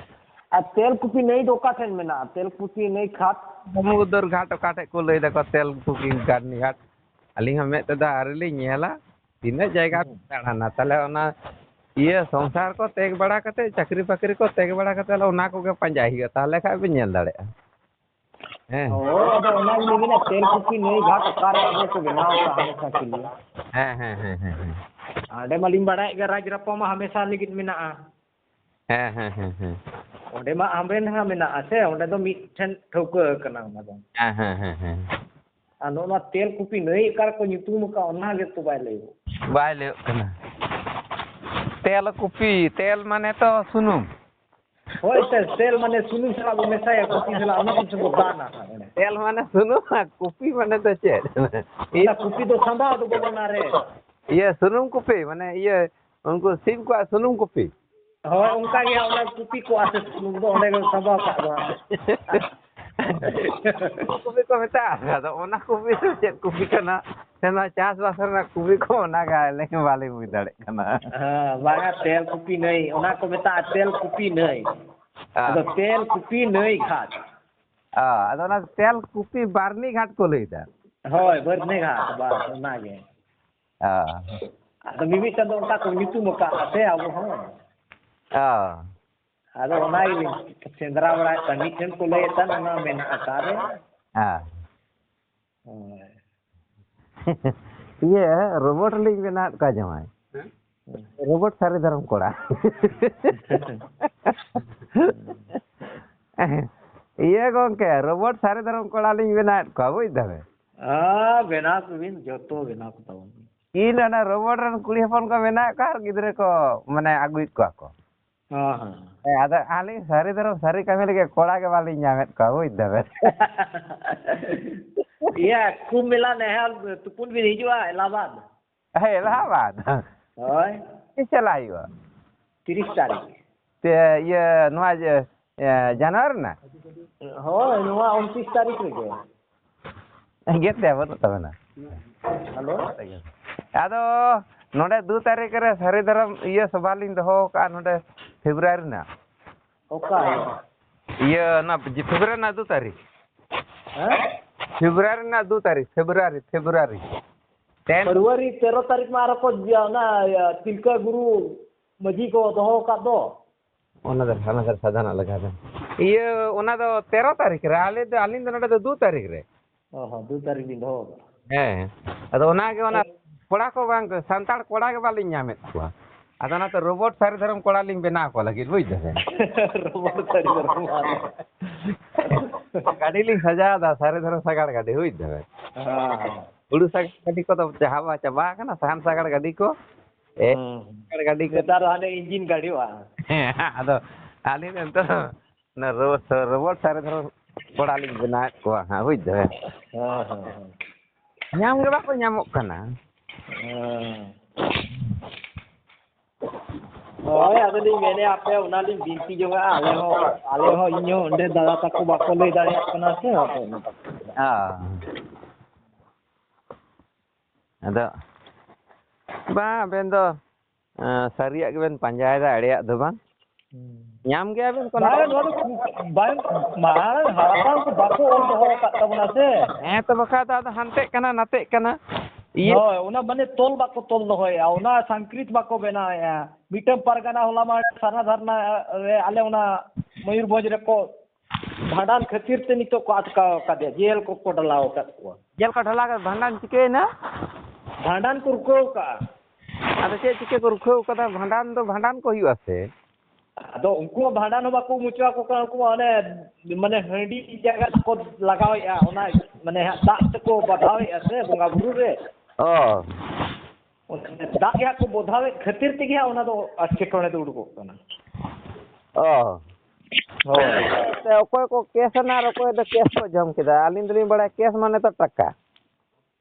ᱟᱨ ᱛᱮᱞᱠᱩᱯᱤ ᱱᱟᱹᱭ ᱫᱚ ᱚᱠᱟ ᱴᱷᱮᱱ ᱢᱮᱱᱟᱜᱼᱟ? ᱛᱮᱞᱠᱩᱯᱤ ᱱᱟᱹᱭ ᱜᱷᱟᱴ? ᱫᱟᱢᱳᱫᱚᱨ ᱜᱷᱟᱴ ᱚᱠᱟ ᱴᱷᱮᱡ ᱠᱚ ᱞᱟᱹᱭ ᱫᱟᱠᱚ, ᱛᱮᱞᱠᱩᱯᱤ ᱜᱷᱟᱴ᱾ ᱟᱹᱞᱤᱧ ᱦᱚᱸ ᱢᱮᱫ ᱛᱮᱫᱚ ᱟᱹᱣᱨᱤ ᱞᱤᱧ ᱧᱮᱞᱟ᱾ ᱛᱤᱱᱟᱹᱜ ᱡᱟᱭᱜᱟ ᱦᱩᱸ᱾ ᱯᱮ ᱫᱟᱬᱟᱱᱟ? ᱛᱟᱦᱞᱮ ᱚᱱᱟ ᱤᱭᱟᱹ ᱥᱚᱝᱥᱟᱨ ᱠᱚ ᱛᱮᱜ ᱵᱟᱲᱟ ᱠᱟᱛᱮ, ᱪᱟᱹᱠᱨᱤ ᱵᱟᱹᱠᱨᱤ ᱠᱚ ᱛᱮᱜ ᱵᱟᱲᱟ ᱠᱟᱛᱮ, ᱚᱱᱟ ᱠᱚᱜᱮ ᱯᱟᱸᱡᱟᱭ ᱦᱩᱭᱩᱜᱼᱟ, ᱛᱟᱦᱞᱮ ᱠᱷᱟᱡ ᱵᱤᱱ ᱧᱮᱞ ᱫᱟᱲᱮᱭᱟᱜᱼᱟ᱾ ᱦᱮᱸ᱾ ᱦᱳᱭ, ᱟᱫᱚ ᱚᱱᱟ ᱜᱮᱞᱤᱧ ᱢᱮᱱᱟ, ᱛᱮᱞᱠᱩᱯᱤ ᱱᱟᱹᱭ ᱜᱷᱟᱴ ᱚᱠᱟᱨᱮ ᱟᱵᱚ ᱠᱚ ᱵᱮᱱᱟᱣ ᱠᱟᱜᱼᱟ ᱦᱟᱢᱮᱥᱟ ᱠᱷᱟᱹᱞᱤ? ᱦᱮᱸ, ᱦᱮᱸ, ᱦᱮᱸ, ᱦᱮᱸ, ᱦᱮᱸ᱾ ᱚᱸᱰᱮ ᱢᱟᱞᱤᱧ ᱵᱟᱲᱟᱭᱮᱫ ᱜᱮ, ᱨᱟᱡᱽ ᱨᱟᱯᱯᱟ ᱢᱟ ᱦᱟᱢᱮᱥᱟ ᱞᱟᱹᱜᱤᱫ ᱢᱮᱱᱟᱜᱼᱟ᱾ ᱦᱮᱸ, ᱦᱮᱸ, ᱦᱮᱸ, ᱦᱮᱸ᱾ ᱚᱸᱰᱮ ᱢᱟ ᱦᱟᱸᱰᱮ ᱱᱟᱦᱟᱜ ᱢᱮᱱᱟᱜᱼᱟ ᱥᱮ, ᱚᱸᱰᱮ ᱫᱚ ᱢᱤᱫᱴᱷᱮᱱ ᱴᱷᱟᱹᱣᱠᱟᱹ ᱟᱠᱟᱱᱟ ᱚᱱᱟ ᱫᱚ᱾ ᱦᱮᱸ, ᱦᱮᱸ, ᱦᱮᱸ, ᱦᱮᱸ᱾ ᱟᱨ ᱱᱚᱜᱼᱚ ᱱᱚᱣᱟ ᱛᱮᱞ ᱠᱩᱯᱤ ᱱᱟᱹᱭ ᱚᱠᱟ ᱨᱮᱠᱚ ᱧᱩᱛᱩᱢ ᱟᱠᱟᱫ, ᱚᱱᱟ ᱜᱮᱛᱚ ᱵᱟᱭ ᱞᱟᱹᱭᱚᱜ᱾ ᱵᱟᱭ ᱞᱟᱹᱭᱚᱜ ᱠᱟᱱᱟ᱾ ᱛᱮᱞ ᱠᱩᱯᱤ, ᱛᱮᱞ ᱢᱟᱱᱮ ᱛᱚ ᱥᱩᱱᱩᱢ᱾ ᱦᱳᱭ, ᱛᱮᱞ, ᱛᱮᱞ ᱢᱟᱱᱮ ᱥᱩᱱᱩᱢ ᱥᱟᱞᱟᱜ ᱵᱚ ᱢᱮᱥᱟᱭᱟ, ᱠᱩᱯᱤ ᱥᱟᱞᱟᱜ, ᱚᱱᱟ ᱠᱚ ᱥᱮ ᱵᱚ ᱫᱟᱱᱟ ᱦᱟᱸᱜ ᱚᱸᱰᱮ᱾ ᱛᱮᱞ ᱢᱟᱱᱮ ᱥᱩᱱᱩᱢ ᱟᱨ ᱠᱩᱯᱤ ᱢᱟᱱᱮ ᱫᱚ ᱪᱮᱫ? ᱚᱱᱟ ᱠᱩᱯᱤ ᱫᱚ ᱥᱟᱸᱵᱟᱣ ᱫᱚ ᱵᱟᱵᱚᱱ ᱟᱨᱮ᱾ ᱤᱭᱟᱹ ᱥᱩᱱᱩᱢ ᱠᱩᱯᱤ, ᱢᱟᱱᱮ ᱤᱭᱟᱹ ᱩᱱᱠᱩ ᱥᱤᱢ ᱠᱚᱣᱟᱜ ᱥᱩᱱᱩᱢ ᱠᱩᱯᱤ᱾ ᱦᱳᱭ, ᱚᱱᱠᱟ ᱜᱮ ᱚᱱᱟ ᱠᱩᱯᱤ ᱠᱚ ᱟᱨ ᱥᱩᱱᱩᱢ ᱫᱚ ᱚᱸᱰᱮ ᱜᱮ ᱥᱟᱸᱵᱟᱣ ᱠᱟᱜ ᱫᱚ ᱦᱟᱸᱜ᱾ ᱠᱩᱯᱤ ᱠᱚ ᱢᱮᱛᱟᱜᱼᱟ᱾ ᱟᱫᱚ ᱚᱱᱟ ᱠᱩᱯᱤ ᱫᱚ ᱪᱮᱫ ᱠᱩᱯᱤ ᱠᱟᱱᱟ? ᱥᱮ ᱱᱚᱣᱟ ᱪᱟᱥᱵᱟᱥ ᱨᱮᱱᱟᱜ ᱠᱩᱯᱤ ᱠᱚ, ᱚᱱᱟ ᱜᱮ ᱟᱞᱮ ᱦᱚᱸ ᱵᱟᱞᱮ ᱵᱩᱡᱽ ᱫᱟᱲᱮᱭᱟᱜ ᱠᱟᱱᱟ᱾ ᱦᱮᱸ, ᱵᱟᱝᱟ, ᱛᱮᱞ ᱠᱩᱯᱤ ᱱᱟᱹᱭ, ᱚᱱᱟ ᱠᱚ ᱢᱮᱛᱟᱜᱼᱟ ᱛᱮᱞ ᱠᱩᱯᱤ ᱱᱟᱹᱭ᱾ ᱦᱮᱸ᱾ ᱟᱫᱚ ᱛᱮᱞ ᱠᱩᱯᱤ ᱱᱟᱹᱭ ᱜᱷᱟᱴ᱾ ᱚ, ᱟᱫᱚ ᱚᱱᱟ ᱛᱮᱞ ᱠᱩᱯᱤ ᱵᱟᱨᱱᱤ ᱜᱷᱟᱴ ᱠᱚ ᱞᱟᱹᱭᱫᱟ᱾ ᱦᱳᱭ, ᱵᱟᱨᱱᱤ ᱜᱷᱟᱴ, ᱵᱟᱥ, ᱚᱱᱟᱜᱮ᱾ ᱚ᱾ ᱟᱫᱚ ᱢᱤᱢᱤᱫᱴᱟᱝ ᱫᱚ ᱚᱱᱠᱟ ᱠᱚ ᱧᱩᱛᱩᱢ ᱟᱠᱟᱫᱼᱟ ᱥᱮ ᱟᱵᱚ ᱦᱚᱸ᱾ ᱚ᱾ ᱟᱫᱚ ᱚᱱᱟ ᱜᱮᱞᱤᱧ ᱥᱮᱸᱫᱽᱨᱟ ᱵᱟᱲᱟᱭᱮᱫ ᱛᱟᱦᱮᱸᱫ, ᱢᱤᱫᱴᱷᱮᱱ ᱠᱚ ᱞᱟᱹᱭᱮᱫ ᱛᱟᱦᱮᱸᱫ ᱚᱱᱟ ᱢᱮᱱᱟᱜ ᱟᱠᱟᱫ ᱨᱮ᱾ ᱦᱮᱸ᱾ ᱦᱳᱭ᱾ ᱤᱭᱟᱹ, ᱨᱳᱵᱳᱴ ᱞᱤᱧ ᱵᱮᱱᱟᱣᱮᱫ ᱠᱚᱣᱟ ᱡᱟᱶᱟᱭ᱾ ᱦᱮᱸ? ᱨᱳᱵᱳᱴ ᱥᱟᱹᱨᱤ ᱫᱷᱚᱨᱚᱢ ᱠᱚᱲᱟ᱾ ᱤᱭᱟᱹ ᱜᱚᱝᱠᱮ, ᱨᱳᱵᱳᱴ ᱥᱟᱹᱨᱤ ᱫᱷᱚᱨᱚᱢ ᱠᱚᱲᱟ ᱞᱤᱧ ᱵᱮᱱᱟᱣᱮᱫ ᱠᱚᱣᱟ, ᱵᱩᱡᱽ ᱫᱟᱵᱮᱱ? ᱦᱮᱸ, ᱵᱮᱱᱟᱣ ᱠᱚᱵᱤᱱ, ᱡᱚᱛᱚ ᱵᱮᱱᱟᱣ ᱠᱚ ᱛᱟᱵᱚᱱ ᱵᱤᱱ᱾ ᱤᱧ ᱚᱱᱟ ᱨᱳᱵᱳᱴ ᱨᱮᱱ ᱠᱩᱲᱤ ᱦᱚᱯᱚᱱ ᱠᱚ ᱵᱮᱱᱟᱣᱮᱫ ᱠᱚᱣᱟ ᱟᱨ ᱜᱤᱫᱽᱨᱟᱹ ᱠᱚ, ᱢᱟᱱᱮ, ᱟᱹᱜᱩᱭᱮᱫ ᱠᱚᱣᱟ ᱠᱚ᱾ ᱦᱮᱸ, ᱦᱮᱸ᱾ ᱦᱮᱸ, ᱟᱫᱚ ᱟᱹᱞᱤᱧ ᱥᱟᱹᱨᱤ ᱫᱷᱚᱨᱚᱢ ᱥᱟᱹᱨᱤ ᱠᱟᱹᱢᱤ ᱞᱟᱹᱜᱤᱫ ᱠᱚᱲᱟ ᱜᱮ ᱵᱟᱹᱞᱤᱧ ᱧᱟᱢᱮᱫ ᱠᱚᱣᱟ, ᱵᱩᱡᱽ ᱫᱟᱵᱮᱱ᱾ ᱤᱭᱟᱹ, ᱠᱩᱢᱵᱷ ᱢᱮᱞᱟ ᱱᱮᱦᱟᱞ ᱛᱩᱯᱩᱱ ᱵᱤᱱ ᱦᱤᱡᱩᱜᱼᱟ ᱮᱞᱟᱦᱟᱵᱟᱫᱽ? ᱦᱮᱸ, ᱮᱞᱟᱦᱟᱵᱟᱫᱽ᱾ ᱦᱳᱭ᱾ ᱛᱤᱥ ᱪᱟᱞᱟᱜ ᱦᱩᱭᱩᱜᱼᱟ? ᱛᱤᱨᱤᱥ ᱛᱟᱹᱨᱤᱠᱷ᱾ ᱛᱮ, ᱤᱭᱟᱹ, ᱱᱚᱣᱟ ᱡᱮ, ᱮ, ᱡᱟᱱᱣᱟᱨᱤ ᱨᱮᱱᱟᱜ? ᱦᱳᱭ, ᱱᱚᱣᱟ ᱩᱱᱛᱨᱤᱥ ᱛᱟᱹᱨᱤᱠᱷ ᱨᱮᱜᱮ᱾ ᱜᱮᱫ ᱛᱮ ᱵᱟᱹᱱᱩᱜ ᱛᱟᱵᱮᱱᱟ᱾ ᱦᱮᱞᱳ? ᱟᱫᱚ ᱱᱚᱰᱮ ᱫᱩ ᱛᱟᱹᱨᱤᱠᱷ ᱨᱮ ᱥᱟᱹᱨᱤ ᱫᱷᱚᱨᱚᱢ ᱤᱭᱟᱹ ᱥᱚᱵᱷᱟ ᱞᱤᱧ ᱫᱚᱦᱚ ᱟᱠᱟᱫᱼᱟ ᱱᱚᱰᱮ ᱯᱷᱮᱵᱽᱨᱩᱣᱟᱨᱤ ᱨᱮᱱᱟᱜ᱾ ᱚᱠᱟ ᱦᱤᱞᱳᱜ? ᱤᱭᱟᱹ, ᱚᱱᱟ ᱯᱷᱮᱵᱽᱨᱩᱣᱟᱨᱤ ᱨᱮᱱᱟᱜ ᱫᱩ ᱛᱟᱹᱨᱤᱠᱷ᱾ ᱦᱮᱸ? ᱯᱷᱮᱵᱽᱨᱩᱣᱟᱨᱤ ᱨᱮᱱᱟᱜ ᱫᱩ ᱛᱟᱹᱨᱤᱠᱷ, ᱯᱷᱮᱵᱽᱨᱩᱣᱟᱨᱤ, ᱯᱷᱮᱵᱽᱨᱩᱣᱟᱨᱤ᱾ ᱴᱮᱱ᱾ ᱯᱷᱮᱵᱽᱨᱩᱣᱟᱨᱤ ᱛᱮᱨᱚ ᱛᱟᱹᱨᱤᱠᱷ ᱢᱟ ᱟᱨᱚ ᱠᱚ, ᱚᱱᱟ, ᱤᱭᱟᱹ, ᱛᱤᱞᱠᱟᱹ ᱜᱩᱨᱩ ᱢᱟᱹᱡᱷᱤ ᱠᱚ ᱫᱚᱦᱚ ᱟᱠᱟᱫ ᱫᱚ᱾ ᱚᱱᱟ ᱫᱚ ᱦᱟᱱᱟ ᱫᱷᱟᱨᱮ ᱥᱟᱫᱷᱟᱱᱟᱜ ᱞᱟᱜᱟᱣ ᱫᱟ᱾ ᱤᱭᱟᱹ, ᱚᱱᱟ ᱫᱚ ᱛᱮᱨᱚ ᱛᱟᱹᱨᱤᱠᱷ ᱨᱮ᱾ ᱟᱞᱮ ᱫᱚ, ᱟᱹᱞᱤᱧ ᱫᱚ ᱱᱚᱰᱮ ᱫᱚ ᱫᱩ ᱛᱟᱹᱨᱤᱠᱷ ᱨᱮ᱾ ᱚ ᱦᱚᱸ, ᱫᱩ ᱛᱟᱹᱨᱤᱠᱷ ᱵᱤᱱ ᱫᱚᱦᱚ ᱟᱠᱟᱫᱟ᱾ ᱦᱮᱸ᱾ ᱟᱫᱚ ᱚᱱᱟᱜᱮ, ᱚᱱᱟ ᱦᱮᱸ᱾ ᱠᱚᱲᱟ ᱠᱚ ᱵᱟᱝ, ᱥᱟᱱᱛᱟᱲ ᱠᱚᱲᱟ ᱜᱮ ᱵᱟᱹᱞᱤᱧ ᱧᱟᱢᱮᱫ ᱠᱚᱣᱟ᱾ ᱟᱫᱚ ᱚᱱᱟᱛᱮ ᱨᱳᱵᱳᱴ ᱥᱟᱹᱨᱤ ᱫᱷᱚᱨᱚᱢ ᱠᱚᱲᱟ ᱞᱤᱧ ᱵᱮᱱᱟᱣ ᱠᱚ ᱞᱟᱹᱜᱤᱫ, ᱵᱩᱡᱽ ᱫᱟᱵᱮᱱ᱾ ᱨᱳᱵᱳᱴ ᱥᱟᱹᱨᱤ ᱫᱷᱚᱨᱚᱢ ᱠᱚᱲᱟ᱾ ᱜᱟᱹᱰᱤ ᱞᱤᱧ ᱥᱟᱡᱟᱣ ᱫᱟ, ᱥᱟᱹᱨᱤ ᱫᱷᱚᱨᱚᱢ ᱥᱟᱜᱟᱲ ᱜᱟᱹᱰᱤ, ᱵᱩᱡᱽ ᱫᱟᱵᱮᱱ᱾ ᱦᱮᱸ, ᱦᱮᱸ᱾ ᱦᱩᱲᱩ ᱥᱟᱜᱟᱲ ᱜᱟᱹᱰᱤ ᱠᱚᱫᱚ ᱪᱟᱵᱟ, ᱪᱟᱵᱟ ᱟᱠᱟᱱᱟ, ᱥᱟᱦᱟᱱ ᱥᱟᱜᱟᱲ ᱜᱟᱹᱰᱤ ᱠᱚ᱾ ᱮ, ᱦᱩᱸ᱾ ᱥᱟᱜᱟᱲ ᱜᱟᱹᱰᱤ ᱠᱚ᱾ ᱱᱮᱛᱟᱨ ᱫᱚ ᱦᱟᱱᱮ ᱤᱧᱡᱤᱱ ᱜᱟᱹᱰᱤ ᱵᱟᱝ? ᱦᱮᱸ, ᱟᱫᱚ ᱟᱹᱞᱤᱧ ᱫᱚ ᱱᱤᱛᱚᱜ ᱫᱚ ᱚᱱᱟ ᱨᱳ-, ᱥᱚ-, ᱨᱳᱵᱳᱴ ᱥᱟᱹᱨᱤ ᱫᱷᱚᱨᱚᱢ ᱠᱚᱲᱟ ᱞᱤᱧ ᱵᱮᱱᱟᱣᱮᱫ ᱠᱚᱣᱟ ᱦᱟᱸᱜ, ᱵᱩᱡᱽ ᱫᱟᱵᱮᱱ? ᱦᱮᱸ, ᱦᱮᱸ, ᱦᱮᱸ᱾ ᱧᱟᱢ ᱜᱮ ᱵᱟᱠᱚ ᱧᱟᱢᱚᱜ ᱠᱟᱱᱟ᱾ ᱦᱮᱸ᱾ ᱦᱳᱭ, ᱟᱫᱚ ᱞᱤᱧ ᱢᱮᱱᱮᱫ, ᱟᱯᱮ ᱚᱱᱟ ᱞᱤᱧ ᱵᱤᱱᱛᱤ ᱡᱚᱝᱟ, ᱟᱞᱮ ᱦᱚᱸ, ᱟᱞᱮ ᱦᱚᱸ, ᱤᱧ ᱦᱚᱸ ᱚᱸᱰᱮ ᱫᱟᱫᱟ ᱛᱟᱠᱚ ᱵᱟᱠᱚ ᱞᱟᱹᱭ ᱫᱟᱲᱮᱭᱟᱜ ᱠᱟᱱᱟ ᱥᱮ, ᱟᱫᱚ ᱚᱱᱟ᱾ ᱦᱮᱸ᱾ ᱟᱫᱚ, ᱵᱟᱝ, ᱟᱵᱮᱱ ᱫᱚ, ᱮᱸ, ᱥᱟᱹᱨᱤᱭᱟᱜ ᱜᱮᱵᱮᱱ ᱯᱟᱸᱡᱟᱭᱮᱫᱟ, ᱮᱲᱮᱭᱟᱜ ᱫᱚ ᱵᱟᱝ᱾ ᱦᱩᱸ᱾ ᱧᱟᱢ ᱜᱮᱭᱟᱵᱮᱱ ᱠᱚᱱᱚ᱾ ᱵᱟᱝ, ᱱᱚᱣᱟ ᱫᱚ ᱠᱷᱩᱵ, ᱵᱟᱝ, ᱢᱟᱨᱟᱝ ᱦᱟᱲᱟᱢ ᱠᱚ ᱵᱟᱠᱚ ᱚᱞ ᱫᱚᱦᱚ ᱟᱠᱟᱫ ᱛᱟᱵᱚᱱᱟ ᱥᱮ᱾ ᱦᱮᱸ ᱛᱚ, ᱵᱟᱠᱷᱟᱡ ᱫᱚ ᱟᱫᱚ ᱦᱟᱱᱛᱮᱜ ᱠᱟᱱᱟ, ᱱᱟᱛᱮᱜ ᱠᱟᱱᱟ᱾ ᱤᱭᱟᱹ᱾ ᱦᱳᱭ, ᱚᱱᱟ ᱢᱟᱱᱮ ᱛᱚᱞ ᱵᱟᱠᱚ ᱛᱚᱞ ᱫᱚᱦᱚᱭᱮᱫᱼᱟ, ᱚᱱᱟ ᱥᱚᱝᱥᱠᱨᱤᱛ ᱵᱟᱠᱚ ᱵᱮᱱᱟᱣᱮᱫᱼᱟ᱾ ᱢᱤᱫᱴᱟᱝ ᱯᱟᱨᱜᱟᱱᱟ ᱦᱚᱞᱟ ᱢᱟᱦᱫᱮᱨ ᱥᱟᱨᱱᱟ ᱫᱷᱟᱨᱱᱟ ᱨᱮ ᱟᱞᱮ ᱚᱱᱟ ᱢᱚᱭᱩᱨᱵᱷᱚᱸᱡᱽ ᱨᱮᱠᱚ ᱵᱷᱟᱸᱰᱟᱱ ᱠᱷᱟᱹᱛᱤᱨ ᱛᱮ ᱱᱤᱛᱚᱜ ᱠᱚ ᱟᱴᱠᱟᱣ ᱟᱠᱟᱫᱮᱭᱟ, ᱡᱮᱞ ᱠᱚᱠᱚ ᱰᱟᱞᱟᱣ ᱟᱠᱟᱫ ᱠᱚᱣᱟ᱾ ᱡᱮᱞ ᱠᱚ ᱰᱷᱟᱞᱟ ᱟᱠᱟᱫ, ᱵᱷᱟᱸᱰᱟᱱ ᱪᱤᱠᱟᱹᱭᱮᱱᱟ? ᱵᱷᱟᱸᱰᱟᱱ ᱠᱚ ᱨᱩᱠᱟᱹᱣ ᱟᱠᱟᱫᱼᱟ᱾ ᱟᱫᱚ ᱪᱮᱫ ᱪᱤᱠᱟᱹ ᱠᱚ ᱨᱩᱠᱷᱟᱹᱣ ᱠᱟᱫᱟ? ᱵᱷᱟᱸᱰᱟᱱ ᱫᱚ ᱵᱷᱟᱸᱰᱟᱱ ᱠᱚ ᱦᱩᱭᱩᱜᱼᱟ ᱥᱮ? ᱟᱫᱚ ᱩᱱᱠᱩ ᱦᱚᱸ ᱵᱷᱟᱸᱰᱟᱱ ᱦᱚᱸ ᱵᱟᱠᱚ ᱩᱢ ᱦᱚᱪᱚ ᱟᱠᱚ ᱠᱟᱱᱟ, ᱩᱱᱠᱩ ᱢᱟ ᱚᱱᱮ, ᱢᱟᱱᱮ, ᱦᱟᱺᱰᱤ ᱡᱟᱭᱜᱟ ᱠᱚ ᱞᱟᱜᱟᱣᱮᱫᱼᱟ, ᱚᱱᱟ, ᱢᱟᱱᱮ, ᱦᱟᱸᱜ ᱫᱟᱜ ᱛᱮᱠᱚ ᱵᱟᱫᱷᱟᱣᱮᱫᱼᱟ ᱥᱮ ᱵᱚᱸᱜᱟ ᱵᱩᱨᱩ ᱨᱮ᱾ ᱚ᱾ ᱚᱱᱟ ᱫᱟᱜ ᱜᱮ ᱦᱟᱸᱜ ᱠᱚ ᱵᱚᱫᱷᱟᱣᱮᱫ ᱠᱷᱟᱹᱛᱤᱨ ᱛᱮᱜᱮ ᱦᱟᱸᱜ ᱚᱱᱟ ᱫᱚ ᱮᱴᱠᱮᱴᱚᱬᱮ ᱫᱚ ᱩᱰᱩᱠᱚᱜ ᱠᱟᱱᱟ᱾ ᱚ᱾ ᱦᱳᱭ᱾ ᱥᱮ ᱚᱠᱚᱭ ᱠᱚ ᱠᱮᱥ ᱮᱱᱟ ᱟᱨ ᱚᱠᱚᱭ ᱫᱚ ᱠᱮᱥ ᱠᱚ ᱡᱚᱢ ᱠᱮᱫᱟ? ᱟᱹᱞᱤᱧ ᱫᱚᱞᱤᱧ ᱵᱟᱲᱟᱭᱟ ᱠᱮᱥ ᱢᱟᱱᱮ ᱛᱚ ᱴᱟᱠᱟ᱾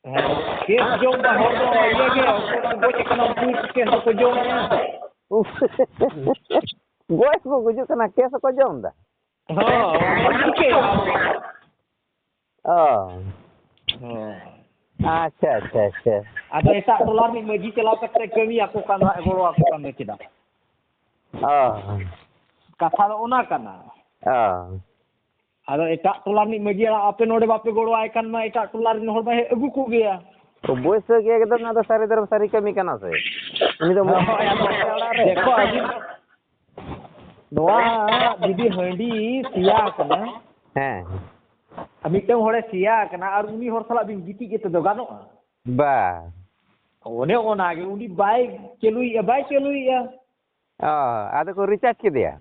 ᱦᱮᱸ, ᱠᱮᱥ ᱡᱚᱢ ᱫᱟ ᱦᱚᱲ ᱫᱚ ᱤᱭᱟᱹ ᱜᱮ, ᱩᱱᱠᱩ ᱠᱚ ᱜᱚᱡ ᱟᱠᱟᱱᱟ, ᱩᱱᱠᱩ ᱠᱮᱥ ᱫᱚᱠᱚ ᱡᱚᱢᱮᱜᱼᱟ᱾ ᱜᱚᱡ ᱠᱚ ᱜᱩᱡᱩᱜ ᱠᱟᱱᱟ, ᱠᱮᱥ ᱦᱚᱸᱠᱚ ᱡᱚᱢ ᱫᱟ᱾ ᱦᱚᱸ, ᱪᱤᱠᱟᱹᱭᱟ? ᱚ᱾ ᱦᱮᱸ᱾ ᱟᱪᱪᱷᱟ, ᱟᱪᱪᱷᱟ, ᱟᱪᱪᱷᱟ᱾ ᱟᱫᱚ ᱮᱴᱟᱜ ᱴᱚᱞᱟ ᱨᱤᱱᱤᱡ ᱢᱟᱹᱡᱷᱤ ᱪᱟᱞᱟᱣ ᱠᱟᱛᱮ ᱠᱟᱹᱢᱤ ᱟᱠᱚ ᱠᱟᱱ ᱫᱚ ᱦᱟᱸᱜ, ᱜᱚᱲᱚ ᱟᱠᱚ ᱠᱟᱱ ᱫᱚ ᱪᱮᱫᱟᱜ? ᱚ᱾ ᱠᱟᱛᱷᱟ ᱫᱚ ᱚᱱᱟ ᱠᱟᱱᱟ᱾ ᱚ᱾ ᱟᱫᱚ ᱮᱴᱟᱜ ᱴᱚᱞᱟ ᱨᱤᱱᱤᱡ ᱢᱟᱹᱡᱷᱤ ᱦᱟᱲᱟᱢ ᱟᱯᱮ ᱱᱚᱰᱮ ᱵᱟᱯᱮ ᱜᱚᱲᱚ ᱟᱭ ᱠᱷᱟᱱ ᱢᱟ ᱮᱴᱟᱜ ᱴᱚᱞᱟ ᱨᱤᱱ ᱦᱚᱲ ᱢᱟᱭ ᱟᱹᱜᱩ ᱠᱚᱜᱮᱭᱟ᱾ ᱚᱵᱚᱥᱥᱳᱭ ᱜᱮ, ᱮᱠᱫᱚᱢ ᱱᱚᱣᱟ ᱫᱚ ᱥᱟᱹᱨᱤ ᱫᱷᱚᱨᱚᱢ ᱥᱟᱹᱨᱤ ᱠᱟᱹᱢᱤ ᱠᱟᱱᱟ ᱥᱮ᱾ ᱩᱱᱤ ᱫᱚ ᱦᱳᱭ, ᱟᱫᱚ ᱚᱲᱟᱜ ᱨᱮ᱾ ᱫᱮᱠᱷᱚ, ᱟᱹᱵᱤᱱ ᱱᱚᱣᱟ ᱡᱩᱫᱤ ᱦᱟᱺᱰᱤ ᱥᱮᱭᱟ ᱟᱠᱟᱱᱟ, ᱦᱮᱸ᱾ ᱟᱨ ᱢᱤᱫᱴᱟᱝ ᱦᱚᱲᱮ ᱥᱮᱭᱟ ᱟᱠᱟᱱᱟ ᱟᱨ ᱩᱱᱤ ᱦᱚᱲ ᱥᱟᱞᱟᱜ ᱵᱤᱱ ᱜᱤᱛᱤᱡ ᱜᱮᱛᱮ ᱫᱚ ᱜᱟᱱᱚᱜᱼᱟ? ᱵᱟ᱾ ᱚᱱᱮ ᱚᱱᱟᱜᱮ, ᱩᱱᱤ ᱵᱟᱭ ᱪᱟᱹᱞᱩᱭᱮᱫᱼᱟ, ᱵᱟᱭ ᱪᱟᱹᱞᱩᱭᱮᱫᱼᱟ᱾ ᱚ, ᱟᱫᱚ ᱠᱚ ᱨᱤᱪᱟᱨᱡᱽ ᱠᱮᱫᱮᱭᱟ?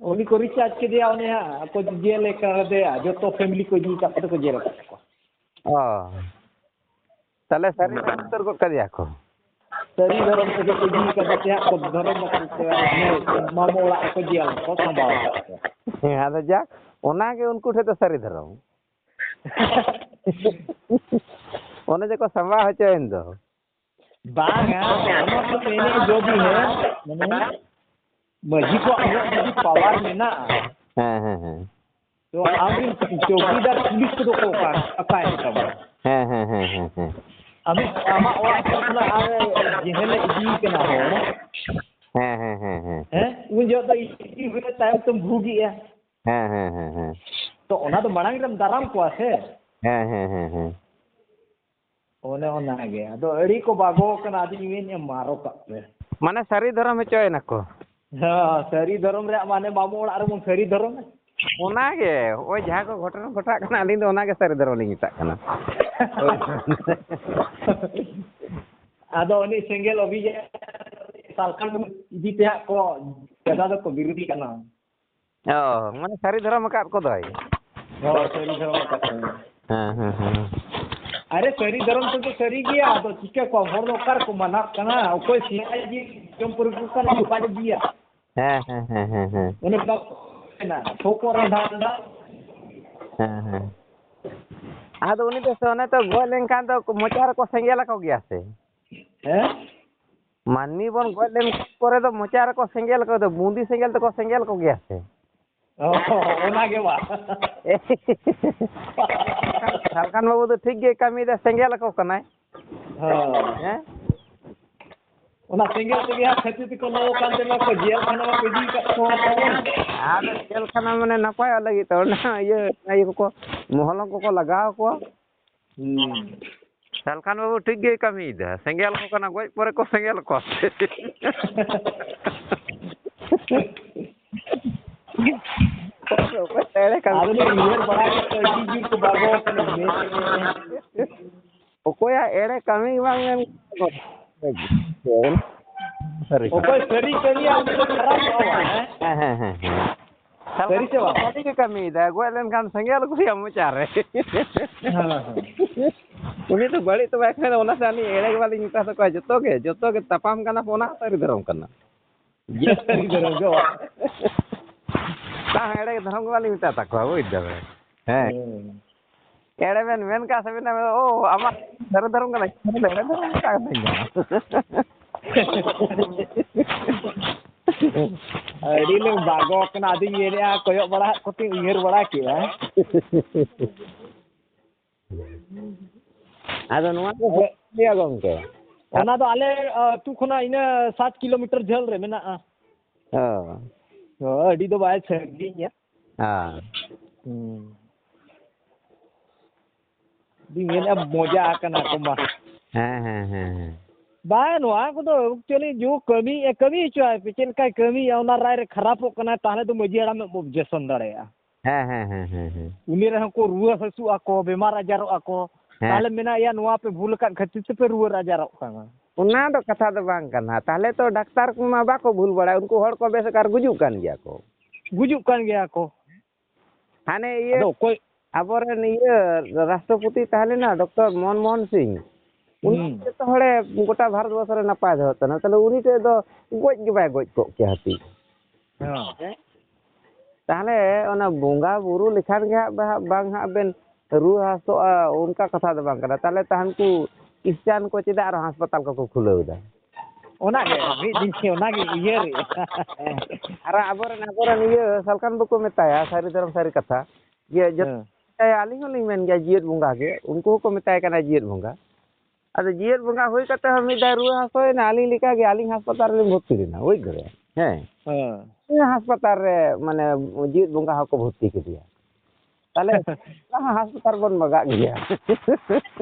ᱩᱱᱤ ᱠᱚ ᱨᱤᱪᱟᱨᱡᱽ ᱠᱮᱫᱮᱭᱟ, ᱚᱱᱮ ᱦᱟᱸᱜ ᱠᱚ ᱡᱮᱞ ᱟᱠᱟᱫᱮᱭᱟ, ᱡᱚᱛᱚ ᱯᱷᱮᱢᱤᱞᱤ ᱠᱚ ᱤᱫᱤ ᱟᱠᱟᱫ ᱠᱚᱛᱮ ᱠᱚ ᱡᱮᱞ ᱟᱠᱟᱫ ᱠᱚᱣᱟ᱾ ᱚ, ᱛᱟᱦᱞᱮ ᱥᱟᱹᱨᱤ ᱦᱮᱸ᱾ ᱩᱛᱟᱹᱨ ᱜᱚᱫ ᱠᱟᱫᱮᱭᱟ ᱠᱚ? ᱥᱟᱹᱨᱤ ᱫᱷᱚᱨᱚᱢ ᱛᱮᱜᱮ ᱠᱚ ᱤᱫᱤ ᱠᱟᱫᱮ ᱛᱮ ᱦᱟᱸᱜ ᱠᱚ ᱫᱷᱚᱨᱚᱢ ᱵᱟᱠᱷᱟᱞ ᱛᱮ ᱢᱟᱢᱚ ᱚᱲᱟᱜ ᱨᱮᱠᱚ ᱡᱮᱞ ᱠᱚ ᱥᱟᱢᱵᱟᱣ ᱟᱠᱟᱫ ᱠᱚᱣᱟ᱾ ᱦᱮᱸ, ᱟᱫᱚ ᱡᱟᱠ, ᱚᱱᱟᱜᱮ ᱩᱱᱠᱩ ᱴᱷᱮᱱ ᱫᱚ ᱥᱟᱹᱨᱤ ᱫᱷᱚᱨᱚᱢ᱾ ᱚᱱᱮ ᱡᱮᱠᱚ ᱥᱟᱢᱵᱟᱣ ᱦᱚᱪᱚᱭᱮᱱ ᱫᱚ᱾ ᱵᱟᱝᱟ, ᱚᱱᱟ ᱠᱚ ᱮᱱᱮᱡ ᱡᱚ ᱫᱤ ᱦᱮ, ᱢᱟᱱᱮ, ᱢᱟᱹᱡᱷᱤ ᱠᱚᱣᱟᱜ ᱩᱱᱟᱹᱜ ᱡᱩᱫᱤ ᱯᱟᱣᱟᱨ ᱢᱮᱱᱟᱜᱼᱟ, ᱦᱮᱸ, ᱦᱮᱸ, ᱦᱮᱸ᱾ ᱛᱚ ᱟᱢᱨᱮᱱ ᱪᱚᱣᱠᱤᱫᱟᱨ ᱯᱩᱞᱤᱥ ᱠᱚᱫᱚ ᱠᱚ ᱚᱠᱟ, ᱚᱠᱟᱭ ᱛᱟᱢᱟ? ᱦᱮᱸ, ᱦᱮᱸ, ᱦᱮᱸ, ᱦᱮᱸ, ᱦᱮᱸ᱾ ᱟᱢ, ᱟᱢᱟᱜ ᱚᱲᱟᱜ ᱥᱩᱨ ᱠᱷᱚᱱᱟᱜ ᱟᱨ ᱡᱮᱦᱮᱞᱮ ᱤᱫᱤᱭᱮ ᱠᱟᱱᱟ ᱦᱚᱲ᱾ ᱦᱮᱸ, ᱦᱮᱸ, ᱦᱮᱸ, ᱦᱮᱸ᱾ ᱦᱮᱸ? ᱩᱱ ᱡᱚᱦᱚᱜ ᱫᱚ ᱤᱫᱤ ᱦᱩᱭᱩᱜ ᱛᱟᱭᱚᱢ ᱛᱮᱢ ᱵᱷᱩᱜᱮᱜᱼᱟ᱾ ᱦᱮᱸ, ᱦᱮᱸ, ᱦᱮᱸ, ᱦᱮᱸ᱾ ᱛᱚ ᱚᱱᱟ ᱫᱚ ᱢᱟᱲᱟᱝ ᱨᱮᱢ ᱫᱟᱨᱟᱢ ᱠᱚᱣᱟ ᱥᱮ? ᱦᱮᱸ, ᱦᱮᱸ, ᱦᱮᱸ, ᱦᱮᱸ᱾ ᱚᱱᱮ ᱚᱱᱟᱜᱮ᱾ ᱟᱫᱚ ᱟᱹᱰᱤ ᱠᱚ ᱵᱟᱜᱚ ᱠᱟᱱᱟ, ᱟᱫᱚᱧ ᱢᱮᱱᱮᱫᱼᱟ, ᱢᱟᱨᱚ ᱠᱟᱜ ᱯᱮ᱾ ᱢᱟᱱᱮ ᱥᱟᱹᱨᱤ ᱫᱷᱚᱨᱚᱢ ᱦᱚᱪᱚᱭᱮᱱᱟ ᱠᱚ᱾ ᱦᱮᱸ, ᱥᱟᱹᱨᱤ ᱫᱷᱚᱨᱚᱢ ᱨᱮᱭᱟᱜ ᱢᱟᱱᱮ ᱢᱟᱢᱚ ᱚᱲᱟᱜ ᱨᱮᱵᱚᱱ ᱥᱟᱹᱨᱤ ᱫᱷᱚᱨᱚᱢᱟ᱾ ᱚᱱᱟᱜᱮ, ᱦᱚᱸᱜᱼᱚᱭ ᱡᱟᱦᱟᱸ ᱠᱚ ᱜᱷᱚᱴᱚᱱᱟ ᱜᱷᱚᱴᱟᱜ ᱠᱟᱱᱟ, ᱟᱹᱞᱤᱧ ᱫᱚ ᱚᱱᱟᱜᱮ ᱥᱟᱹᱨᱤ ᱫᱷᱚᱨᱚᱢ ᱞᱤᱧ ᱢᱮᱛᱟᱜ ᱠᱟᱱᱟ᱾ ᱟᱫᱚ ᱩᱱᱤ ᱥᱮᱸᱜᱮᱞ ᱚᱵᱷᱤᱡᱟᱱ ᱥᱟᱞᱠᱷᱟᱱ ᱤᱫᱤ ᱛᱮ ᱦᱟᱸᱜ ᱠᱚ ᱡᱟᱫᱟ ᱫᱚᱠᱚ ᱵᱤᱨᱳᱫᱷᱤ ᱠᱟᱱᱟ᱾ ᱚ, ᱢᱟᱱᱮ ᱥᱟᱹᱨᱤ ᱫᱷᱚᱨᱚᱢ ᱟᱠᱟᱫ ᱠᱚ ᱫᱚᱭ᱾ ᱦᱳᱭ, ᱥᱟᱹᱨᱤ ᱫᱷᱚᱨᱚᱢ ᱟᱠᱟᱫ ᱠᱚ᱾ ᱦᱮᱸ, ᱦᱮᱸ, ᱦᱮᱸ᱾ ᱟᱨᱮ, ᱥᱟᱹᱨᱤ ᱫᱷᱚᱨᱚᱢ ᱛᱮᱫᱚ ᱥᱟᱹᱨᱤ ᱜᱮᱭᱟ, ᱟᱫᱚ ᱪᱤᱠᱟᱹ ᱠᱚᱣᱟ ᱦᱚᱲ ᱫᱚ ᱚᱠᱟ ᱨᱮᱠᱚ ᱢᱟᱱᱟᱣ ᱠᱟᱱᱟ? ᱚᱠᱚᱭ ᱥᱮᱭᱟᱭ ᱡᱤᱞ ᱡᱚᱢ ᱯᱟᱹᱨᱠᱟᱹᱣ ᱠᱟᱱᱟ, ᱚᱠᱟ ᱤᱫᱤᱭᱟ? ᱦᱮᱸ, ᱦᱮᱸ, ᱦᱮᱸ, ᱦᱮᱸ, ᱦᱮᱸ᱾ ᱚᱱᱮ ᱵᱟᱠᱚ ᱢᱮᱱᱟ, ᱴᱷᱚᱠᱚᱨ ᱨᱮ ᱰᱟᱱᱰᱟ᱾ ᱦᱮᱸ, ᱦᱮᱸ᱾ ᱟᱫᱚ ᱩᱱᱤ ᱫᱚ ᱥᱮ ᱚᱱᱮ ᱛᱚ ᱜᱚᱡ ᱞᱮᱱᱠᱷᱟᱱ ᱫᱚ ᱢᱚᱪᱟ ᱨᱮᱠᱚ ᱥᱮᱸᱜᱮᱞ ᱟᱠᱚ ᱜᱮᱭᱟ ᱥᱮ? ᱦᱮᱸ? ᱢᱟᱹᱱᱢᱤ ᱵᱚᱱ ᱜᱚᱡ ᱞᱮᱱ ᱯᱚᱨᱮ ᱫᱚ ᱢᱚᱪᱟ ᱨᱮᱠᱚ ᱥᱮᱸᱜᱮᱞ ᱟᱠᱚ ᱫᱚ, ᱵᱩᱸᱫᱤ ᱥᱮᱸᱜᱮᱞ ᱛᱮᱠᱚ ᱥᱮᱸᱜᱮᱞ ᱠᱚ ᱜᱮᱭᱟ ᱥᱮ? ᱚ, ᱚᱱᱟ ᱜᱮ ᱵᱟ᱾ ᱥᱟᱞᱠᱷᱟᱱ ᱵᱟᱹᱵᱩ ᱫᱚ ᱴᱷᱤᱠ ᱜᱮᱭ ᱠᱟᱹᱢᱤᱭᱮᱫᱟ, ᱥᱮᱸᱜᱮᱞ ᱟᱠᱚ ᱠᱟᱱᱟᱭ᱾ ᱦᱳᱭ᱾ ᱦᱮᱸ? ᱚᱱᱟ ᱥᱮᱸᱜᱮᱞ ᱛᱮᱜᱮ ᱦᱟᱸᱜ ᱠᱷᱟᱹᱛᱤᱨ ᱛᱮᱠᱚ ᱞᱚ ᱠᱟᱱ ᱛᱮ ᱱᱚᱣᱟ ᱠᱚ ᱡᱮᱞ ᱠᱷᱟᱱᱟ ᱢᱟᱠᱚ ᱤᱫᱤ ᱟᱠᱟᱫ ᱠᱚᱣᱟ ᱛᱟᱵᱚᱱ᱾ ᱟᱫᱚ ᱡᱮᱞ ᱠᱷᱟᱱᱟ ᱢᱟᱱᱮ ᱱᱟᱯᱟᱭᱚᱜ ᱞᱟᱹᱜᱤᱫ ᱛᱮ ᱚᱱᱟ ᱤᱭᱟᱹ, ᱤᱭᱟᱹ ᱠᱚᱠᱚ, ᱢᱚᱦᱞᱚᱝ ᱠᱚᱠᱚ ᱞᱟᱜᱟᱣ ᱟᱠᱚᱣᱟ᱾ ᱦᱩᱸ᱾ ᱥᱟᱞᱠᱷᱟᱱ ᱵᱟᱹᱵᱩ ᱴᱷᱤᱠ ᱜᱮᱭ ᱠᱟᱹᱢᱤᱭᱮᱫᱟ, ᱥᱮᱸᱜᱮᱞ ᱟᱠᱚ ᱠᱟᱱᱟ, ᱜᱚᱡ ᱯᱚᱨᱮ ᱠᱚ ᱥᱮᱸᱜᱮᱞ ᱟᱠᱚᱣᱟ᱾ ᱚᱠᱚᱭ ᱮᱲᱮ ᱠᱟᱹᱢᱤ? ᱟᱫᱚ ᱞᱤᱧ ᱩᱭᱦᱟᱹᱨ ᱵᱟᱲᱟ ᱠᱮᱫ ᱛᱮ ᱟᱹᱰᱤ ᱡᱳᱨ ᱠᱚ ᱵᱟᱜᱟᱣ ᱠᱟᱱᱟ᱾ ᱚᱠᱚᱭᱟᱜ ᱮᱲᱮ ᱠᱟᱹᱢᱤ ᱜᱮ ᱵᱟᱝ ᱢᱮᱱ ᱜᱟᱱᱚᱜᱼᱟ᱾ ᱥᱟᱹᱨᱤ ᱠᱟᱛᱷᱟ᱾ ᱚᱠᱚᱭ ᱥᱟᱹᱨᱤ ᱠᱟᱹᱢᱤᱭᱟ, ᱩᱱᱤ ᱫᱚ ᱠᱷᱟᱨᱟᱯᱚᱜᱼᱟ, ᱦᱮᱸ? ᱦᱮᱸ, ᱦᱮᱸ, ᱦᱮᱸ, ᱦᱮᱸ᱾ ᱥᱟᱹᱨᱤ ᱥᱮ ᱵᱟᱝ? ᱥᱟᱹᱨᱤ ᱜᱮ ᱠᱟᱹᱢᱤᱭᱮᱫᱟᱭ, ᱜᱚᱡ ᱞᱮᱱᱠᱷᱟᱱ ᱥᱮᱸᱜᱮᱞ ᱠᱚ ᱦᱩᱭᱩᱜᱼᱟ ᱢᱚᱪᱟ ᱨᱮ᱾ ᱦᱮᱸ, ᱦᱮᱸ᱾ ᱩᱱᱤ ᱫᱚ ᱵᱟᱹᱲᱤᱡ ᱫᱚ ᱵᱟᱭ ᱠᱟᱹᱢᱤᱭᱮᱫᱟ, ᱚᱱᱟ ᱥᱮ ᱟᱹᱞᱤᱧ ᱮᱲᱮ ᱜᱮ ᱵᱟᱞᱤᱧ ᱢᱮᱛᱟ ᱛᱟᱠᱚᱣᱟ, ᱡᱚᱛᱚ ᱜᱮ, ᱡᱚᱛᱚ ᱜᱮ ᱛᱟᱯᱟᱢ ᱠᱟᱱᱟ ᱯᱮ, ᱚᱱᱟ ᱦᱚᱸ ᱥᱟᱹᱨᱤ ᱫᱷᱚᱨᱚᱢ ᱠᱟᱱᱟ᱾ ᱡᱮ ᱥᱟᱹᱨᱤ ᱫᱷᱚᱨᱚᱢ ᱜᱮ ᱵᱟᱝ᱾ ᱵᱟᱝ, ᱮᱲᱮ ᱫᱷᱚᱨᱚᱢ ᱜᱮ ᱵᱟᱞᱤᱧ ᱢᱮᱛᱟ ᱛᱟᱠᱚᱣᱟ, ᱵᱩᱡᱽ ᱫᱟᱵᱮᱱ᱾ ᱦᱮᱸ᱾ ᱦᱮᱸ᱾ ᱮᱲᱮ ᱵᱮᱱ ᱢᱮᱱ ᱠᱟᱜ ᱥᱮ ᱵᱮᱱ, ᱳ, ᱟᱢᱟᱜ ᱥᱟᱹᱨᱤ ᱫᱷᱚᱨᱚᱢ ᱠᱟᱱᱟ, ᱤᱧ ᱫᱚ ᱮᱲᱮ ᱫᱷᱚᱨᱚᱢ ᱢᱮᱛᱟᱜ ᱠᱟᱹᱱᱟᱹᱧ ᱠᱟᱱᱟ᱾ ᱟᱹᱰᱤ ᱞᱮ ᱵᱟᱜᱚ ᱠᱟᱱᱟ, ᱟᱫᱚᱧ ᱢᱮᱱᱮᱫᱼᱟ, ᱠᱚᱭᱚᱜ ᱵᱟᱲᱟ ᱦᱟᱜ ᱠᱚᱛᱮᱧ ᱩᱭᱦᱟᱹᱨ ᱵᱟᱲᱟ ᱠᱮᱜᱼᱟ᱾ ᱟᱫᱚ ᱱᱚᱣᱟ ᱫᱚ ᱟᱫᱚ ᱜᱮᱭᱟ ᱜᱚᱝᱠᱮ᱾ ᱚᱱᱟ ᱫᱚ ᱟᱞᱮ, ᱟ, ᱟᱹᱛᱩ ᱠᱷᱚᱱᱟᱜ ᱤᱱᱟᱹ ᱥᱟᱛ ᱠᱤᱞᱳᱢᱤᱴᱟᱨ ᱡᱷᱟᱹᱞ ᱨᱮ ᱢᱮᱱᱟᱜᱼᱟ᱾ ᱚ᱾ ᱦᱳᱭ, ᱟᱹᱰᱤ ᱫᱚ ᱵᱟᱭ ᱥᱟᱺᱜᱤᱧᱟ᱾ ᱦᱮᱸ᱾ ᱦᱩᱸ᱾ ᱟᱫᱚᱧ ᱢᱮᱱᱮᱫᱼᱟ, ᱢᱚᱡᱟ ᱟᱠᱟᱱᱟ ᱠᱚ ᱢᱟ᱾ ᱦᱮᱸ, ᱦᱮᱸ, ᱦᱮᱸ, ᱦᱮᱸ᱾ ᱵᱟᱝ, ᱱᱚᱣᱟ ᱠᱚᱫᱚ actually ᱡᱳ ᱠᱟᱹᱢᱤᱭᱮᱫᱼᱟ, ᱠᱟᱹᱢᱤ ᱦᱚᱪᱚᱣᱟᱭ ᱯᱮ, ᱪᱮᱫ ᱞᱮᱠᱟᱭ ᱠᱟᱹᱢᱤᱭᱮᱫᱼᱟ, ᱚᱱᱟ ᱨᱟᱭ ᱨᱮ ᱠᱷᱟᱨᱟᱯᱚᱜ ᱠᱟᱱᱟ, ᱛᱟᱦᱚᱞᱮ ᱫᱚ ᱢᱟᱹᱡᱷᱤ ᱦᱟᱲᱟᱢ ᱮ objection ᱫᱟᱲᱮᱭᱟᱜᱼᱟ᱾ ᱦᱮᱸ, ᱦᱮᱸ, ᱦᱮᱸ, ᱦᱮᱸ, ᱦᱮᱸ᱾ ᱩᱱᱤ ᱨᱮᱦᱚᱸ ᱠᱚ ᱨᱩᱣᱟᱹ ᱦᱟᱹᱥᱩᱜ ᱟᱠᱚ, ᱵᱮᱢᱟᱨ ᱟᱡᱟᱨᱚᱜ ᱟᱠᱚ᱾ ᱦᱮᱸ᱾ ᱛᱟᱦᱞᱮ ᱢᱮᱱᱟ, ᱮᱭᱟ, ᱱᱚᱣᱟ ᱯᱮ ᱵᱷᱩᱞ ᱟᱠᱟᱫ ᱠᱷᱟᱹᱛᱤᱨ ᱛᱮᱯᱮ ᱨᱩᱣᱟᱹ ᱟᱡᱟᱨᱚᱜ ᱠᱟᱱᱟ᱾ ᱚᱱᱟ ᱫᱚ ᱠᱟᱛᱷᱟ ᱫᱚ ᱵᱟᱝ ᱠᱟᱱᱟ᱾ ᱛᱟᱦᱞᱮ ᱛᱚ ᱰᱟᱠᱛᱟᱨ ᱠᱚᱢᱟ ᱵᱟᱠᱚ ᱵᱷᱩᱞ ᱵᱟᱲᱟᱭᱟ, ᱩᱱᱠᱩ ᱦᱚᱲ ᱠᱚ ᱵᱮᱥ ᱟᱠᱟᱨ ᱜᱩᱡᱩᱜ ᱠᱟᱱ ᱜᱮᱭᱟ ᱠᱚ᱾ ᱜᱩᱡᱩᱜ ᱠᱟᱱ ᱜᱮᱭᱟ ᱠᱚ᱾ ᱦᱟᱱᱮ ᱤᱭᱟᱹ, ᱟᱫᱚ ᱚᱠᱚᱭ? ᱟᱵᱚᱨᱮᱱ ᱤᱭᱟᱹ ᱨᱟᱥᱴᱨᱚᱯᱚᱛᱤ ᱛᱟᱦᱮᱸ ᱞᱮᱱᱟ ᱰᱚᱠᱴᱚᱨ ᱢᱚᱱᱢᱳᱦᱚᱱ ᱥᱤᱝ, ᱩᱱᱤ ᱦᱩᱸ᱾ ᱡᱚᱛᱚ ᱦᱚᱲᱮ ᱜᱚᱴᱟ ᱵᱷᱟᱨᱚᱛ ᱵᱚᱨᱥᱚ ᱨᱮ ᱱᱟᱯᱟᱭ ᱫᱚᱦᱚ ᱠᱟᱱᱟ, ᱛᱟᱦᱞᱮ ᱩᱱᱤ ᱴᱷᱮᱡ ᱫᱚ ᱜᱚᱡ ᱜᱮ ᱵᱟᱭ ᱜᱚᱡ ᱠᱚᱜ ᱠᱮᱭᱟ ᱦᱟᱹᱛᱤ᱾ ᱦᱮᱸ᱾ ᱛᱟᱦᱚᱞᱮ ᱚᱱᱟ ᱵᱚᱸᱜᱟ ᱵᱩᱨᱩ ᱞᱮᱠᱷᱟᱱ ᱜᱮ ᱦᱟᱸᱜ ᱵᱟ-, ᱵᱟᱝ ᱦᱟᱸᱜ ᱵᱮᱱ ᱨᱩᱣᱟᱹ ᱦᱟᱹᱥᱩᱜᱼᱟ, ᱚᱱᱠᱟ ᱠᱟᱛᱷᱟ ᱫᱚ ᱵᱟᱝ ᱠᱟᱱᱟ᱾ ᱛᱟᱦᱚᱞᱮ ᱛᱟᱦᱮᱱ ᱠᱚ ᱠᱷᱨᱤᱥᱪᱟᱱ ᱠᱚ ᱪᱮᱫᱟᱜ ᱟᱨᱚ ᱦᱟᱥᱯᱟᱛᱟᱞ ᱠᱚᱠᱚ ᱠᱷᱩᱞᱟᱹᱣ ᱮᱫᱟ? ᱚᱱᱟᱜᱮ ᱢᱤᱫ ᱫᱤᱱ ᱠᱷᱮ-, ᱚᱱᱟᱜᱮ ᱩᱭᱦᱟᱹᱨᱮᱜᱼᱟ᱾ ᱦᱮᱸ᱾ ᱟᱨ ᱟᱵᱚᱨᱮᱱ, ᱟᱵᱚᱨᱮᱱ ᱤᱭᱟᱹ ᱥᱟᱞᱠᱷᱟᱱ ᱵᱟᱠᱚ ᱢᱮᱛᱟᱭᱟ, ᱥᱟᱹᱨᱤ ᱫᱷᱚᱨᱚᱢ ᱥᱟᱹᱨᱤ ᱠᱟᱛᱷᱟ, ᱡᱮ ᱡᱚᱛᱚ ᱦᱮᱸ᱾ ᱢᱮᱛᱟᱭᱟ, ᱟᱹᱞᱤᱧ ᱦᱚᱸᱞᱤᱧ ᱢᱮᱱ ᱜᱮᱭᱟ ᱡᱤᱭᱮᱫ ᱵᱚᱸᱜᱟ ᱜᱮ, ᱩᱱᱠᱩ ᱦᱚᱸᱠᱚ ᱢᱮᱛᱟᱭ ᱠᱟᱱᱟ ᱡᱤᱭᱮᱫ ᱵᱚᱸᱜᱟ᱾ ᱟᱫᱚ ᱡᱤᱭᱮᱫ ᱵᱚᱸᱜᱟ ᱦᱩᱭ ᱠᱟᱛᱮ ᱦᱚᱸ ᱢᱤᱫ ᱫᱷᱟᱣ ᱨᱩᱣᱟᱹ ᱦᱟᱹᱥᱩᱭᱮᱱᱟ, ᱟᱹᱞᱤᱧ ᱞᱮᱠᱟ ᱜᱮ, ᱟᱹᱞᱤᱧ ᱦᱟᱥᱯᱟᱛᱟᱞ ᱨᱮᱞᱤᱧ ᱵᱷᱚᱨᱛᱤ ᱞᱮᱱᱟ, ᱵᱩᱡᱽ ᱫᱟᱲᱮᱭᱟᱜᱼᱟ᱾ ᱦᱮᱸ᱾ ᱦᱮᱸ᱾ ᱦᱮᱸ, ᱦᱟᱥᱯᱟᱛᱟᱞ ᱨᱮ, ᱢᱟᱱᱮ, ᱡᱤᱣᱮᱫ ᱵᱚᱸᱜᱟ ᱦᱚᱸᱠᱚ ᱵᱷᱚᱨᱛᱤ ᱠᱮᱫᱮᱭᱟ᱾ ᱛᱟᱦᱞᱮ ᱚᱱᱟ ᱦᱚᱸ ᱦᱟᱥᱯᱟᱛᱟᱞ ᱵᱚᱱ ᱵᱟᱜᱟᱜ ᱜᱮᱭᱟ᱾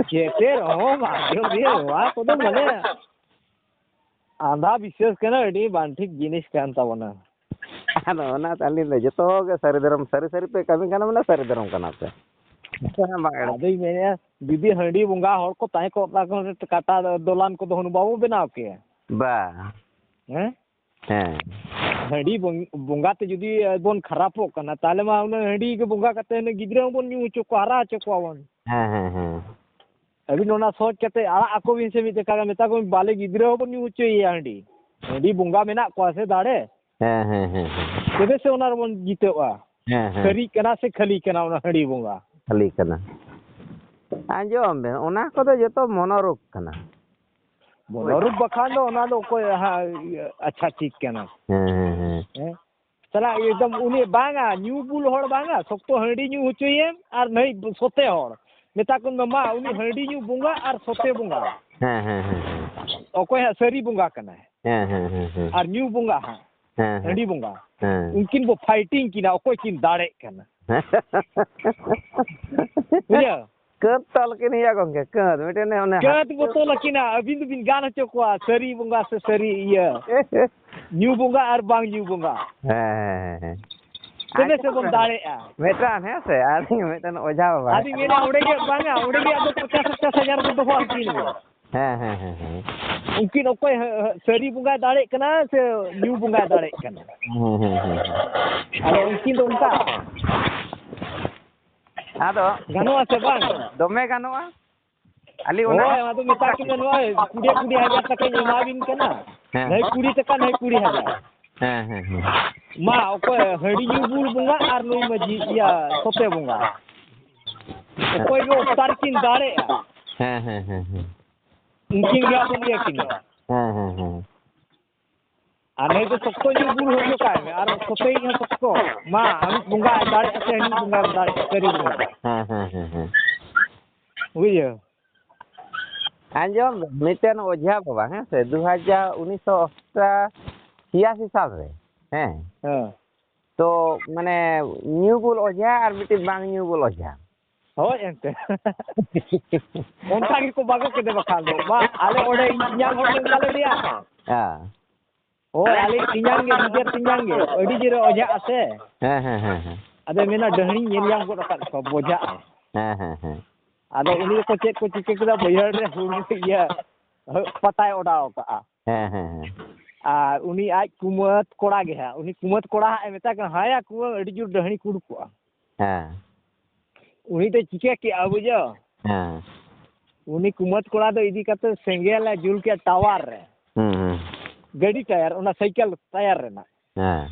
ᱪᱮᱫ ᱨᱮᱦᱚᱸ ᱵᱟᱝ ᱡᱚᱢ ᱨᱮᱭᱟᱜ ᱱᱚᱣᱟ ᱠᱚᱫᱚ ᱢᱟᱱᱮ ᱟᱸᱫᱷᱟ ᱵᱤᱥᱥᱟᱹᱥ ᱠᱟᱱᱟ, ᱟᱹᱰᱤ ᱵᱟᱝ ᱴᱷᱤᱠ ᱡᱤᱱᱤᱥ ᱠᱟᱱ ᱛᱟᱵᱚᱱᱟ᱾ ᱟᱫᱚ ᱚᱱᱟᱛᱮ ᱟᱹᱞᱤᱧ ᱫᱚ ᱡᱚᱛᱚ ᱜᱮ ᱥᱟᱹᱨᱤ ᱫᱷᱚᱨᱚᱢ, ᱥᱟᱹᱨᱤ ᱥᱟᱹᱨᱤ ᱯᱮ ᱠᱟᱹᱢᱤ ᱠᱟᱱᱟ, ᱢᱟᱱᱮ ᱥᱟᱹᱨᱤ ᱫᱷᱚᱨᱚᱢ ᱠᱟᱱᱟ ᱯᱮ᱾ ᱦᱮᱸ, ᱵᱟᱝ ᱮᱲᱮ᱾ ᱟᱫᱚᱧ ᱢᱮᱱᱮᱫᱼᱟ, ᱡᱩᱫᱤ ᱦᱟᱺᱰᱤ ᱵᱚᱸᱜᱟ ᱦᱚᱲ ᱠᱚ ᱛᱟᱦᱮᱸ ᱠᱚᱜ ᱛᱟᱠᱚ, ᱠᱟᱴᱟ ᱫᱚᱞᱟᱱ ᱠᱚᱫᱚ ᱦᱩᱱᱟᱹᱝ ᱵᱟᱵᱚ ᱵᱮᱱᱟᱣ ᱠᱮᱭᱟ᱾ ᱵᱟ᱾ ᱦᱮᱸ? ᱦᱮᱸ᱾ ᱦᱟᱺᱰᱤ ᱵᱚᱝ-, ᱵᱚᱸᱜᱟ ᱛᱮ ᱡᱩᱫᱤ ᱵᱚᱱ ᱠᱷᱟᱨᱟᱯᱚᱜ ᱠᱟᱱᱟ, ᱛᱟᱦᱞᱮ ᱢᱟ ᱩᱱᱟᱹᱜ ᱦᱟᱺᱰᱤ ᱜᱮ ᱵᱚᱸᱜᱟ ᱠᱟᱛᱮ ᱦᱩᱱᱟᱹᱝ ᱜᱤᱫᱽᱨᱟᱹ ᱦᱚᱸᱵᱚᱱ ᱧᱩ ᱦᱚᱪᱚ ᱠᱚᱣᱟ, ᱦᱟᱨᱟ ᱦᱚᱪᱚ ᱠᱚᱣᱟ ᱵᱚᱱ᱾ ᱦᱮᱸ, ᱦᱮᱸ, ᱦᱮᱸ᱾ ᱟᱹᱵᱤᱱ ᱚᱱᱟ ᱥᱚᱪ ᱠᱟᱛᱮ ᱟᱲᱟᱜ ᱟᱠᱚ ᱵᱤᱱ ᱥᱮ ᱢᱤᱫ ᱡᱟᱭᱜᱟ ᱨᱮ, ᱢᱮᱛᱟ ᱠᱚ ᱵᱤᱱ ᱵᱟᱞᱮ ᱜᱤᱫᱽᱨᱟᱹ ᱦᱚᱸᱵᱚᱱ ᱧᱩ ᱦᱚᱪᱚᱭᱮᱭᱟ ᱦᱟᱺᱰᱤ᱾ ᱦᱟᱺᱰᱤ ᱵᱚᱸᱜᱟ ᱢᱮᱱᱟᱜ ᱠᱚᱣᱟ ᱥᱮ ᱫᱟᱲᱮ? ᱦᱮᱸ, ᱦᱮᱸ, ᱦᱮᱸ, ᱦᱮᱸ᱾ ᱛᱚᱵᱮ ᱥᱮ ᱚᱱᱟ ᱨᱮᱵᱚᱱ ᱡᱤᱛᱟᱹᱜᱼᱟ᱾ ᱦᱮᱸ, ᱦᱮᱸ᱾ ᱥᱟᱹᱨᱤ ᱠᱟᱱᱟ ᱥᱮ ᱠᱷᱟᱹᱞᱤ ᱠᱟᱱᱟ ᱚᱱᱟ ᱦᱟᱺᱰᱤ ᱵᱚᱸᱜᱟ? ᱠᱷᱟᱹᱞᱤ ᱠᱟᱱᱟ᱾ ᱟᱸᱡᱚᱢ ᱵᱮᱱ, ᱚᱱᱟ ᱠᱚᱫᱚ ᱡᱚᱛᱚ ᱢᱚᱱᱳᱨᱳᱜᱽ ᱠᱟᱱᱟ᱾ ᱢᱚᱱᱳᱨᱳᱜᱽ ᱵᱟᱠᱷᱟᱱ ᱫᱚ ᱚᱱᱟ ᱫᱚ ᱚᱠᱚᱭ ᱦᱟᱸᱜ ᱟᱪᱪᱷᱟ ᱴᱷᱤᱠ ᱠᱟᱱᱟ? ᱦᱮᱸ, ᱦᱮᱸ, ᱦᱮᱸ᱾ ᱦᱮᱸ? ᱥᱟᱞᱟ ᱮᱠᱫᱚᱢ ᱩᱱᱤ ᱵᱟᱝᱟ, ᱧᱩ ᱵᱩᱞ ᱦᱚᱲ ᱵᱟᱝᱟ, ᱥᱚᱠᱛᱚ ᱦᱟᱺᱰᱤ ᱧᱩ ᱦᱚᱪᱚᱭᱮᱢ ᱟᱨ ᱱᱟᱹᱭ ᱥᱚᱛᱮ ᱦᱚᱲ᱾ ᱢᱮᱛᱟ ᱠᱚ ᱢᱮ, ᱢᱟ ᱩᱱᱤ ᱦᱟᱺᱰᱤ ᱧᱩ ᱵᱚᱸᱜᱟ ᱟᱨ ᱥᱚᱛᱮ ᱵᱚᱸᱜᱟ᱾ ᱦᱮᱸ, ᱦᱮᱸ, ᱦᱮᱸ, ᱦᱮᱸ᱾ ᱚᱠᱚᱭ ᱦᱟᱸᱜ ᱥᱟᱹᱨᱤ ᱵᱚᱸᱜᱟ ᱠᱟᱱᱟᱭ? ᱦᱮᱸ, ᱦᱮᱸ, ᱦᱮᱸ, ᱦᱮᱸ᱾ ᱟᱨ ᱧᱩ ᱵᱚᱸᱜᱟ ᱦᱟᱸᱜ, ᱦᱮᱸ, ᱦᱮᱸ᱾ ᱦᱟᱺᱰᱤ ᱵᱚᱸᱜᱟ᱾ ᱦᱮᱸ᱾ ᱩᱱᱠᱤᱱ ᱵᱚ fighting ᱠᱤᱱᱟ, ᱚᱠᱚᱭ ᱠᱤᱱ ᱫᱟᱲᱮᱜ ᱠᱟᱱᱟ᱾ ᱵᱩᱡᱷᱟᱹᱣ? ᱠᱟᱹᱛ ᱛᱚᱞ ᱠᱤᱱ ᱦᱩᱭᱩᱜᱼᱟ ᱜᱚᱝᱠᱮ, ᱠᱟᱹᱛ᱾ ᱢᱤᱫᱴᱮᱱ ᱚᱱᱮ ᱠᱟᱹᱛ ᱵᱚ ᱛᱚᱞ ᱟᱹᱠᱤᱱᱟ, ᱟᱹᱵᱤᱱ ᱫᱚᱵᱤᱱ ᱜᱟᱱ ᱦᱚᱪᱚ ᱠᱚᱣᱟ, ᱥᱟᱹᱨᱤ ᱵᱚᱸᱜᱟ ᱥᱮ ᱥᱟᱹᱨᱤ ᱤᱭᱟᱹ, ᱧᱩ ᱵᱚᱸᱜᱟ ᱟᱨ ᱵᱟᱝ ᱧᱩ ᱵᱚᱸᱜᱟ᱾ ᱦᱮᱸ, ᱦᱮᱸ, ᱦᱮᱸ, ᱦᱮᱸ᱾ ᱛᱚᱵᱮ ᱟᱪᱪᱷᱟ, ᱥᱮ ᱵᱚᱱ ᱫᱟᱲᱮᱜᱼᱟ᱾ ᱢᱤᱫᱴᱟᱝ, ᱦᱮᱸ ᱥᱮ, ᱟᱹᱞᱤᱧ ᱢᱤᱫᱴᱟᱝ ᱚᱡᱷᱟ ᱵᱟᱵᱟ᱾ ᱟᱫᱚᱧ ᱢᱮᱱᱟ, ᱚᱸᱰᱮ ᱜᱮ ᱵᱟᱝᱟ, ᱚᱸᱰᱮ ᱜᱮ ᱟᱫᱚ ᱯᱚᱪᱟᱥ ᱯᱚᱪᱟᱥ ᱦᱟᱡᱟᱨ ᱫᱚ ᱫᱚᱦᱚ ᱟᱹᱠᱤᱱ ᱢᱮ᱾ ᱦᱮᱸ, ᱦᱮᱸ, ᱦᱮᱸ, ᱦᱮᱸ᱾ ᱩᱱᱠᱤᱱ ᱚᱠᱚᱭ ᱦᱟᱹ-, ᱦᱟᱹ-, ᱥᱟᱹᱨᱤ ᱵᱚᱸᱜᱟᱭ ᱫᱟᱲᱮᱜ ᱠᱟᱱᱟ ᱥᱮ ᱧᱩ ᱵᱚᱸᱜᱟᱭ ᱫᱟᱲᱮᱜ ᱠᱟᱱᱟ? ᱦᱮᱸ, ᱦᱮᱸ, ᱦᱮᱸ, ᱦᱮᱸ᱾ ᱟᱫᱚ ᱩᱱᱠᱤᱱ ᱫᱚ ᱚᱱᱠᱟ᱾ ᱟᱫᱚ ᱜᱟᱱᱚᱜᱼᱟ ᱥᱮ ᱵᱟᱝ? ᱫᱚᱢᱮ ᱜᱟᱱᱚᱜᱼᱟ᱾ ᱟᱞᱮ ᱚᱱᱟ ᱦᱳᱭ, ᱟᱫᱚ ᱢᱮᱛᱟ ᱠᱤᱱᱟ, ᱱᱚᱜᱼᱚᱭ ᱠᱩᱲᱤ, ᱠᱩᱲᱤ ᱦᱟᱡᱟᱨ ᱴᱟᱠᱟᱧ ᱮᱢᱟ ᱵᱤᱱ ᱠᱟᱱᱟ᱾ ᱦᱮᱸ᱾ ᱱᱟᱹᱭ ᱠᱩᱲᱤ ᱴᱟᱠᱟ, ᱱᱟᱹᱭ ᱠᱩᱲᱤ ᱦᱟᱡᱟᱨ᱾ ᱦᱮᱸ, ᱦᱮᱸ, ᱦᱮᱸ᱾ ᱢᱟ ᱚᱠᱚᱭ ᱦᱟᱺᱰᱤ ᱧᱩ ᱵᱩᱞ ᱵᱚᱸᱜᱟ ᱟᱨ ᱱᱩᱭ ᱢᱟᱹᱡᱷᱤ ᱤᱭᱟᱹ ᱥᱚᱛᱮ ᱵᱚᱸᱜᱟ, ᱚᱠᱚᱭ ᱜᱮ ᱚᱠᱛᱟᱨ ᱠᱤᱱ ᱫᱟᱲᱮᱜᱼᱟ᱾ ᱦᱮᱸ, ᱦᱮᱸ, ᱦᱮᱸ, ᱦᱮᱸ᱾ ᱩᱱᱠᱤᱱ ᱜᱮ ᱟᱵᱚ ᱤᱭᱟᱹ ᱠᱤᱱᱟ᱾ ᱦᱮᱸ, ᱦᱮᱸ, ᱦᱮᱸ᱾ ᱟᱨ ᱱᱩᱭ ᱫᱚ ᱥᱚᱠᱛᱚ ᱧᱩ ᱵᱩᱞ ᱦᱚᱪᱚ ᱠᱟᱭ ᱢᱮ, ᱟᱨ ᱥᱚᱛᱮ ᱤᱧ ᱦᱚᱸ ᱥᱚᱠᱛᱚ᱾ ᱢᱟ, ᱟᱢᱤᱡ ᱵᱚᱸᱜᱟ ᱫᱟᱲᱮᱜᱼᱟ ᱥᱮ ᱦᱟᱹᱱᱤᱡ ᱵᱚᱸᱜᱟ ᱫᱟᱲᱮᱜᱼᱟ, ᱥᱟᱹᱨᱤ ᱵᱚᱸᱜᱟ᱾ ᱦᱮᱸ, ᱦᱮᱸ, ᱦᱮᱸ, ᱦᱮᱸ᱾ ᱵᱩᱡᱷᱟᱹᱣ? ᱟᱸᱡᱚᱢ ᱵᱮᱱ, ᱢᱤᱫᱴᱮᱱ ᱚᱡᱷᱟ ᱵᱟᱵᱟ, ᱦᱮᱸ ᱥᱮ, ᱫᱩ ᱦᱟᱡᱟᱨ ᱩᱱᱤᱥᱥᱚ ᱚᱥᱴᱟᱥᱤ ᱥᱟᱞ ᱨᱮ, ᱦᱮᱸ᱾ ᱦᱮᱸ᱾ ᱛᱚ, ᱢᱟᱱᱮ, ᱧᱩ ᱵᱩᱞ ᱚᱡᱷᱟ ᱟᱨ ᱢᱤᱫᱴᱤᱡ ᱵᱟᱝ ᱧᱩ ᱵᱩᱞ ᱚᱡᱷᱟ᱾ ᱦᱳᱭ, ᱮᱱᱛᱮ᱾ ᱚᱱᱠᱟ ᱜᱮᱠᱚ ᱵᱟᱜᱚ ᱠᱮᱫᱮ ᱵᱟᱠᱷᱟᱱ ᱫᱚ᱾ ᱢᱟ, ᱟᱞᱮ ᱚᱸᱰᱮ ᱤᱧᱟᱝ ᱦᱚᱲ ᱱᱚᱝᱠᱟ ᱞᱮ ᱞᱟᱹᱭᱟ᱾ ᱦᱮᱸ᱾ ᱦᱳᱭ, ᱟᱞᱮ ᱛᱮᱧᱟᱝ ᱜᱮ, ᱱᱤᱡᱮᱨ ᱛᱮᱧᱟᱝ ᱜᱮ᱾ ᱟᱹᱰᱤ ᱡᱳᱨᱮ ᱚᱡᱷᱟᱜ ᱟᱥᱮ᱾ ᱦᱮᱸ, ᱦᱮᱸ, ᱦᱮᱸ, ᱦᱮᱸ᱾ ᱟᱫᱚ ᱢᱮᱱᱟ, "ᱰᱟᱹᱦᱲᱤᱧ ᱧᱮᱞ ᱧᱟᱢ ᱜᱚᱫ ᱟᱠᱟᱫ ᱠᱚᱣᱟ, ᱵᱚᱡᱷᱟᱜᱼᱟᱭ᱾" ᱦᱮᱸ, ᱦᱮᱸ, ᱦᱮᱸ᱾ ᱟᱫᱚ ᱩᱱᱤ ᱫᱚᱠᱚ ᱪᱮᱫ ᱠᱚ ᱪᱤᱠᱟᱹ ᱠᱮᱫᱟ, ᱵᱟᱹᱭᱦᱟᱹᱲ ᱨᱮ ᱦᱩᱲᱩ ᱤᱭᱟᱹ ᱯᱟᱛᱟᱭ ᱚᱰᱟᱣ ᱠᱟᱜᱼᱟ᱾ ᱦᱮᱸ, ᱦᱮᱸ, ᱦᱮᱸ᱾ ᱟᱨ ᱩᱱᱤ ᱟᱡ ᱠᱩᱢᱟᱹᱫ ᱠᱚᱲᱟ ᱜᱮ ᱦᱟᱸᱜ, ᱩᱱᱤ ᱠᱩᱢᱟᱹᱫ ᱠᱚᱲᱟ ᱦᱟᱸᱜ ᱮ ᱢᱮᱛᱟᱭ ᱠᱟᱱᱟ, "ᱦᱟᱭᱟ ᱠᱩᱢᱟᱹᱫ, ᱟᱹᱰᱤ ᱡᱳᱨ ᱰᱟᱹᱦᱲᱤ ᱠᱩ ᱩᱰᱩᱠᱚᱜᱼᱟ᱾" ᱦᱮᱸ᱾ ᱩᱱᱤ ᱫᱚᱭ ᱪᱤᱠᱟᱹ ᱠᱮᱜᱼᱟ, ᱵᱩᱡᱷᱟᱹᱣ? ᱦᱮᱸ᱾ ᱩᱱᱤ ᱠᱩᱢᱟᱹᱫ ᱠᱚᱲᱟ ᱫᱚ ᱤᱫᱤ ᱠᱟᱛᱮ ᱥᱮᱸᱜᱮᱞ ᱮ ᱡᱩᱞ ᱠᱮᱫ ᱴᱟᱣᱟᱨ ᱨᱮ᱾ ᱦᱩᱸ, ᱦᱩᱸ᱾ ᱜᱟᱹᱰᱤ ᱴᱟᱭᱟᱨ, ᱚᱱᱟ ᱥᱟᱭᱠᱮᱞ ᱴᱟᱭᱟᱨ ᱨᱮᱱᱟᱜ᱾ ᱦᱮᱸ᱾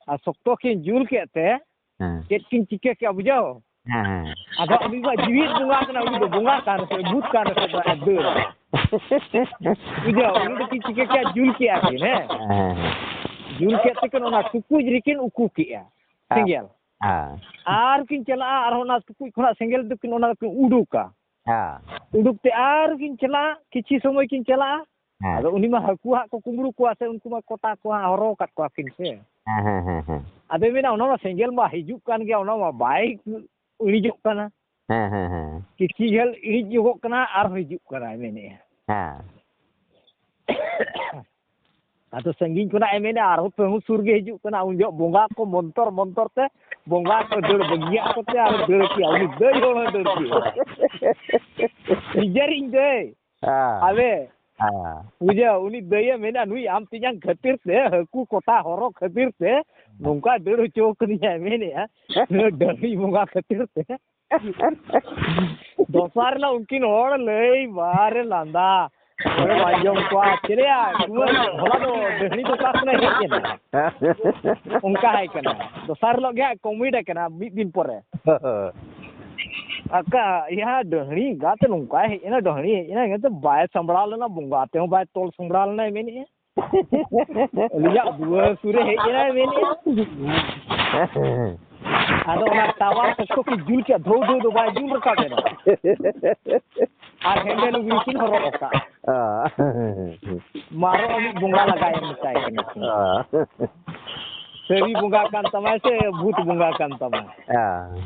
ᱟᱨ ᱥᱚᱠᱛᱚ ᱠᱤᱱ ᱡᱩᱞ ᱠᱮᱫ ᱛᱮ, ᱦᱮᱸ᱾ ᱪᱮᱫ ᱠᱤᱱ ᱪᱤᱠᱟᱹ ᱠᱮᱜᱼᱟ, ᱵᱩᱡᱷᱟᱹᱣ? ᱦᱮᱸ, ᱦᱮᱸ᱾ ᱟᱫᱚ ᱩᱱᱤ ᱢᱟ ᱡᱤᱣᱤᱫ ᱵᱚᱸᱜᱟ ᱠᱟᱱᱟ, ᱩᱱᱤ ᱫᱚ ᱵᱚᱸᱜᱟ ᱠᱟᱱ ᱨᱮᱦᱚᱸ, ᱵᱷᱩᱛ ᱠᱟᱱ ᱨᱮᱦᱚᱸ ᱫᱚ ᱫᱟᱹᱲᱟ᱾ ᱵᱩᱡᱷᱟᱹᱣ? ᱩᱱᱤ ᱫᱚ ᱠᱤᱱ ᱪᱤᱠᱟᱹ ᱠᱮᱜᱼᱟ, ᱡᱩᱞ ᱠᱮᱜᱼᱟ ᱠᱤᱱ, ᱦᱮᱸ? ᱦᱮᱸ, ᱦᱮᱸ, ᱦᱮᱸ᱾ ᱡᱩᱞ ᱠᱮᱫ ᱛᱮᱠᱤᱱ ᱚᱱᱟ ᱴᱩᱠᱩᱡ ᱨᱮᱠᱤᱱ ᱩᱠᱩ ᱠᱮᱜᱼᱟ, ᱦᱮᱸ᱾ ᱥᱮᱸᱜᱮᱞ᱾ ᱦᱮᱸ᱾ ᱟᱨ ᱠᱤᱱ ᱪᱟᱞᱟᱜᱼᱟ, ᱟᱨᱦᱚᱸ ᱚᱱᱟ ᱴᱩᱠᱩᱡ ᱠᱷᱚᱱᱟᱜ ᱥᱮᱸᱜᱮᱞ ᱫᱚᱠᱤᱱ, ᱚᱱᱟ ᱫᱚᱠᱤᱱ ᱩᱰᱩᱠᱟ᱾ ᱦᱮᱸ᱾ ᱩᱰᱩᱠ ᱛᱮ ᱟᱨ ᱠᱤᱱ ᱪᱟᱞᱟᱜᱼᱟ, ᱠᱤᱪᱷᱤ ᱥᱚᱢᱚᱭ ᱠᱤᱱ ᱪᱟᱞᱟᱜᱼᱟ᱾ ᱦᱮᱸ᱾ ᱟᱫᱚ ᱩᱱᱤ ᱢᱟ ᱦᱟᱹᱠᱩ ᱦᱟᱸᱜ ᱠᱚ ᱠᱩᱢᱵᱽᱲᱩ ᱠᱚᱣᱟ ᱥᱮ, ᱩᱱᱠᱩ ᱢᱟ ᱠᱚᱴᱟ ᱠᱚ ᱦᱟᱸᱜ ᱦᱚᱨᱚ ᱟᱠᱟᱫ ᱠᱚᱣᱟ ᱠᱤᱱ ᱥᱮ᱾ ᱦᱮᱸ, ᱦᱮᱸ, ᱦᱮᱸ, ᱦᱮᱸ᱾ ᱟᱫᱚᱭ ᱢᱮᱱᱟ, "ᱚᱱᱟ ᱢᱟ ᱥᱮᱸᱜᱮᱞ ᱢᱟ ᱦᱤᱡᱩᱜ ᱠᱟᱱ ᱜᱮᱭᱟ, ᱚᱱᱟ ᱢᱟ ᱵᱟᱭ ᱤᱬᱤᱡᱚᱜ ᱠᱟᱱᱟ᱾ ᱦᱮᱸ, ᱦᱮᱸ, ᱦᱮᱸ᱾ ᱠᱤᱪᱷᱤ ᱜᱷᱟᱹᱲ ᱤᱬᱤᱡ ᱧᱚᱜᱚᱜ ᱠᱟᱱᱟ, ᱟᱨᱦᱚᱸ ᱦᱤᱡᱩᱜ ᱠᱟᱱᱟᱭ", ᱢᱮᱱᱮᱜᱼᱟ᱾ ᱦᱮᱸ᱾ ᱟᱫᱚ ᱥᱟᱺᱜᱤᱧ ᱠᱷᱚᱱᱟᱜ ᱮ ᱢᱮᱱᱟ, "ᱟᱨᱦᱚᱸ ᱛᱟᱹᱦᱩ ᱥᱩᱨ ᱜᱮ ᱦᱤᱡᱩᱜ ᱠᱟᱱᱟ", ᱩᱱ ᱡᱚᱦᱚᱜ ᱵᱚᱸᱜᱟ ᱠᱚ ᱢᱚᱱᱛᱚᱨ ᱢᱚᱱᱛᱚᱨ ᱛᱮ ᱵᱚᱸᱜᱟ ᱠᱚ ᱫᱟᱹᱲ ᱵᱟᱹᱜᱤᱭᱟᱜ ᱠᱚᱛᱮ ᱟᱨ ᱫᱟᱹᱲ ᱠᱮᱜᱼᱟ, ᱩᱱᱤ ᱫᱟᱹᱭ ᱦᱚᱲ ᱦᱚᱸᱭ ᱫᱟᱹᱲ ᱠᱮᱜᱼᱟ᱾ ᱱᱤᱡᱮᱨᱤᱧ ᱫᱟᱹᱭ᱾ ᱦᱮᱸ᱾ ᱟᱞᱮ᱾ ᱦᱮᱸ᱾ ᱵᱩᱡᱷᱟᱹᱣ, ᱩᱱᱤ ᱫᱟᱹᱭᱮ ᱢᱮᱱᱟ, "ᱱᱩᱭ ᱟᱢ ᱛᱮᱧᱟᱝ ᱠᱷᱟᱹᱛᱤᱨ ᱛᱮ, ᱦᱟᱹᱠᱩ ᱠᱚᱴᱟ ᱦᱚᱨᱚ ᱠᱷᱟᱹᱛᱤᱨ ᱛᱮ ᱱᱚᱝᱠᱟ ᱫᱟᱹᱲ ᱦᱚᱪᱚ ᱠᱟᱹᱫᱤᱧᱟᱭ", ᱢᱮᱱᱮᱜᱼᱟ, "ᱱᱩᱭ ᱰᱟᱹᱦᱤ ᱵᱚᱸᱜᱟ ᱠᱷᱟᱹᱛᱤᱨ ᱛᱮ᱾" ᱫᱚᱥᱟᱨ ᱦᱤᱞᱳᱜ ᱩᱱᱠᱤᱱ ᱦᱚᱲ ᱞᱟᱹᱭ ᱵᱟᱨᱮ ᱞᱟᱸᱫᱟ, ᱦᱚᱲᱮᱢ ᱟᱸᱡᱚᱢ ᱠᱚᱣᱟ, ᱪᱮᱞᱮᱭᱟ, ᱦᱚᱞᱟ ᱫᱚ ᱰᱟᱹᱦᱲᱤ ᱫᱚ ᱚᱠᱟ ᱠᱷᱚᱱᱮ ᱦᱮᱡ ᱮᱱᱟ? ᱚᱱᱠᱟ ᱦᱮᱡ ᱠᱟᱱᱟ᱾ ᱫᱚᱥᱟᱨ ᱦᱤᱞᱳᱜ ᱜᱮ ᱦᱟᱸᱜ ᱠᱚᱢᱤᱴ ᱟᱠᱟᱱᱟ ᱢᱤᱫ ᱫᱤᱱ ᱯᱚᱨᱮ᱾ ᱟᱠᱟ, ᱤᱭᱟ, ᱰᱟᱹᱦᱲᱤ ᱮᱸᱜᱟᱛ ᱱᱚᱝᱠᱟᱭ ᱦᱮᱡ ᱮᱱᱟ, ᱰᱟᱹᱦᱲᱤ ᱦᱮᱡ ᱮᱱᱟ, ᱤᱱᱟᱹ ᱛᱮ ᱵᱟᱭ ᱥᱟᱢᱵᱲᱟᱣ ᱞᱮᱱᱟ, ᱵᱚᱸᱜᱟ ᱛᱮᱦᱚᱸ ᱵᱟᱭ ᱛᱚᱞ ᱥᱟᱢᱵᱲᱟᱣ ᱞᱮᱱᱟᱭ ᱢᱮᱱᱮᱫᱼᱟ᱾ ᱟᱹᱞᱤᱧᱟᱜ ᱫᱩᱣᱟᱹᱨ ᱥᱩᱨ ᱨᱮ ᱦᱮᱡ ᱮᱱᱟᱭ ᱢᱮᱱᱮᱫᱼᱟ᱾ ᱟᱫᱚ ᱚᱱᱟ ᱴᱟᱣᱟᱨ ᱥᱚᱠᱛᱚ ᱠᱤ ᱡᱩᱞ ᱠᱮᱫ, ᱫᱷᱟᱹᱣ ᱫᱷᱟᱹᱣ ᱫᱚ ᱵᱟᱭ ᱡᱩᱞ ᱨᱟᱠᱟᱵ ᱮᱫᱟ᱾ ᱟᱨ ᱦᱮᱱᱰᱮᱞ ᱩᱱᱤ ᱠᱤᱱ ᱦᱚᱨᱚᱜ ᱟᱠᱟᱫ᱾ ᱚ᱾ ᱢᱟᱨᱚᱜ ᱢᱤᱫ ᱵᱚᱸᱜᱟ ᱞᱟᱜᱟᱭ ᱢᱮᱛᱟᱭ ᱠᱟᱱᱟ ᱠᱤᱱ᱾ ᱚ᱾ ᱥᱟᱹᱨᱤ ᱵᱚᱸᱜᱟ ᱠᱟᱱ ᱛᱟᱢᱟᱭ ᱥᱮ ᱵᱷᱩᱛ ᱵᱚᱸᱜᱟ ᱠᱟᱱ ᱛᱟᱢᱟᱭ? ᱚ᱾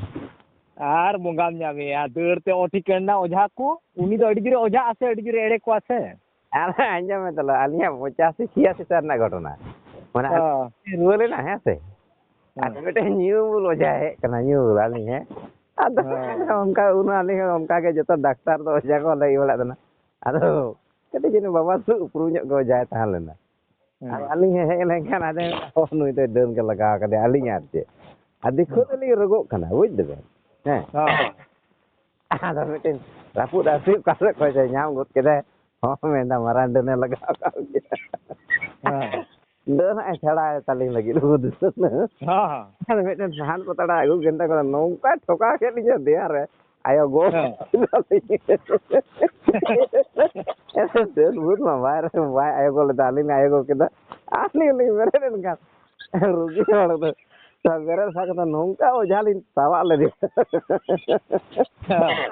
ᱟᱨ ᱵᱚᱸᱜᱟᱢ ᱧᱟᱢᱮᱭᱟ, ᱫᱟᱹᱲ ᱛᱮ ᱚ ᱴᱷᱤᱠᱟᱹᱱ ᱮᱱᱟ ᱚᱡᱷᱟ ᱠᱚ᱾ ᱩᱱᱤ ᱫᱚ ᱟᱹᱰᱤ ᱡᱳᱨᱮ ᱚᱡᱷᱟᱜᱼᱟ ᱥᱮ ᱟᱹᱰᱤ ᱡᱳᱨᱮ ᱮᱲᱮ ᱠᱚᱣᱟ ᱥᱮ? ᱟᱨ ᱟᱸᱡᱚᱢ ᱢᱮ ᱛᱟᱦᱞᱮ, ᱟᱹᱞᱤᱧᱟᱜ ᱯᱚᱸᱪᱟᱥᱤ ᱪᱷᱤᱭᱟᱥᱤ ᱥᱟᱞ ᱨᱮᱱᱟᱜ ᱜᱷᱚᱴᱚᱱᱟ᱾ ᱢᱟᱱᱮ, ᱦᱮᱸ᱾ ᱟᱹᱞᱤᱧ ᱨᱩᱣᱟᱹ ᱞᱮᱱᱟ, ᱦᱮᱸ ᱥᱮ? ᱦᱮᱸ᱾ ᱟᱫᱚ ᱢᱤᱫᱴᱮᱱ ᱧᱩ ᱵᱩᱞ ᱚᱡᱷᱟᱭ ᱦᱮᱡ ᱠᱟᱱᱟ, ᱧᱩ ᱵᱩᱞ ᱟᱹᱞᱤᱧ, ᱦᱮᱸ? ᱟᱫᱚ ᱦᱮᱸ᱾ ᱚᱱᱠᱟ, ᱩᱱ ᱟᱹᱞᱤᱧ ᱦᱚᱸ ᱚᱱᱠᱟ ᱜᱮ ᱡᱚᱛᱚ ᱰᱟᱠᱛᱟᱨ ᱫᱚ ᱚᱡᱷᱟ ᱠᱚ ᱞᱟᱹᱭ ᱵᱟᱲᱟᱜ ᱠᱟᱱᱟ᱾ ᱟᱫᱚ ᱠᱟᱹᱴᱤᱡ ᱡᱟᱹᱱᱤᱡ ᱵᱟᱵᱟ ᱥᱩ ᱩᱯᱨᱩᱢ ᱧᱚᱜ ᱜᱮ ᱚᱡᱷᱟᱭ ᱛᱟᱦᱮᱸ ᱞᱮᱱᱟ᱾ ᱦᱮᱸ᱾ ᱟᱨ ᱟᱹᱞᱤᱧ ᱦᱮᱡ ᱞᱮᱱᱠᱷᱟᱱ ᱟᱫᱚ, "ᱚ, ᱱᱩᱭ ᱫᱚᱭ ᱰᱟᱹᱱ ᱜᱮ ᱞᱟᱜᱟᱣ ᱠᱟᱫᱮᱭᱟ", ᱟᱹᱞᱤᱧ ᱟᱨ ᱪᱮᱫ᱾ ᱟᱨ ᱫᱤᱠᱩ ᱦᱮᱸ᱾ ᱫᱚᱞᱤᱧ ᱨᱳᱜᱚᱜ ᱠᱟᱱᱟ, ᱵᱩᱡᱽ ᱫᱟᱵᱮᱱ? ᱦᱮᱸ᱾ ᱦᱮᱸ᱾ ᱟᱫᱚ ᱢᱤᱫᱴᱮᱱ ᱨᱟᱹᱯᱩᱫ ᱟᱨ ᱥᱤᱭᱳᱜ ᱚᱠᱟ ᱥᱮᱫ ᱠᱷᱚᱱ ᱪᱚᱭ ᱧᱟᱢ ᱜᱚᱫ ᱠᱮᱫᱟᱭ᱾ ᱦᱚᱸ, ᱢᱮᱱᱫᱟ, "ᱢᱟᱨᱟᱝ ᱰᱟᱹᱱᱮ ᱞᱟᱜᱟᱣ ᱟᱠᱟᱫ ᱢᱮᱭᱟ᱾ ᱦᱮᱸ᱾ ᱰᱟᱹᱱ ᱦᱟᱸᱜ ᱮ ᱪᱷᱟᱲᱟᱭ ᱛᱟᱹᱞᱤᱧ ᱞᱟᱹᱜᱤᱫ ᱩᱱᱠᱩ ᱫᱤᱥᱚᱢ ᱨᱮ᱾" ᱦᱮᱸ, ᱦᱮᱸ᱾ ᱟᱫᱚ ᱢᱤᱫᱴᱮᱱ ᱥᱟᱦᱟᱱ ᱯᱟᱛᱲᱟ ᱟᱹᱜᱩ ᱠᱮᱫᱟ, ᱱᱚᱝᱠᱟ ᱴᱷᱚᱠᱟᱣ ᱠᱮᱫ ᱞᱤᱧᱟ ᱫᱮᱭᱟ ᱨᱮ, ᱟᱭᱳ ᱜᱚ᱾ ᱦᱮᱸ᱾ ᱰᱟᱹᱱ ᱵᱷᱩᱛ ᱢᱟ ᱵᱟᱭ, ᱵᱟᱭ ᱟᱭᱳ ᱜᱚ ᱞᱮᱫᱟ, ᱟᱹᱞᱤᱧ ᱞᱤᱧ ᱟᱭᱳ ᱜᱚ ᱠᱮᱫᱟ᱾ ᱟᱹᱞᱤᱧ ᱞᱤᱧ ᱵᱮᱨᱮᱫ ᱮᱱ ᱠᱷᱟᱱ ᱨᱩᱜᱤ ᱦᱚᱲ ᱫᱚ ᱛᱚ ᱵᱮᱨᱮᱫ ᱥᱟᱵ ᱠᱟᱛᱮ ᱱᱚᱝᱠᱟ ᱚᱡᱷᱟ ᱞᱤᱧ ᱛᱟᱣᱟᱜ ᱞᱮᱫᱮᱭᱟ᱾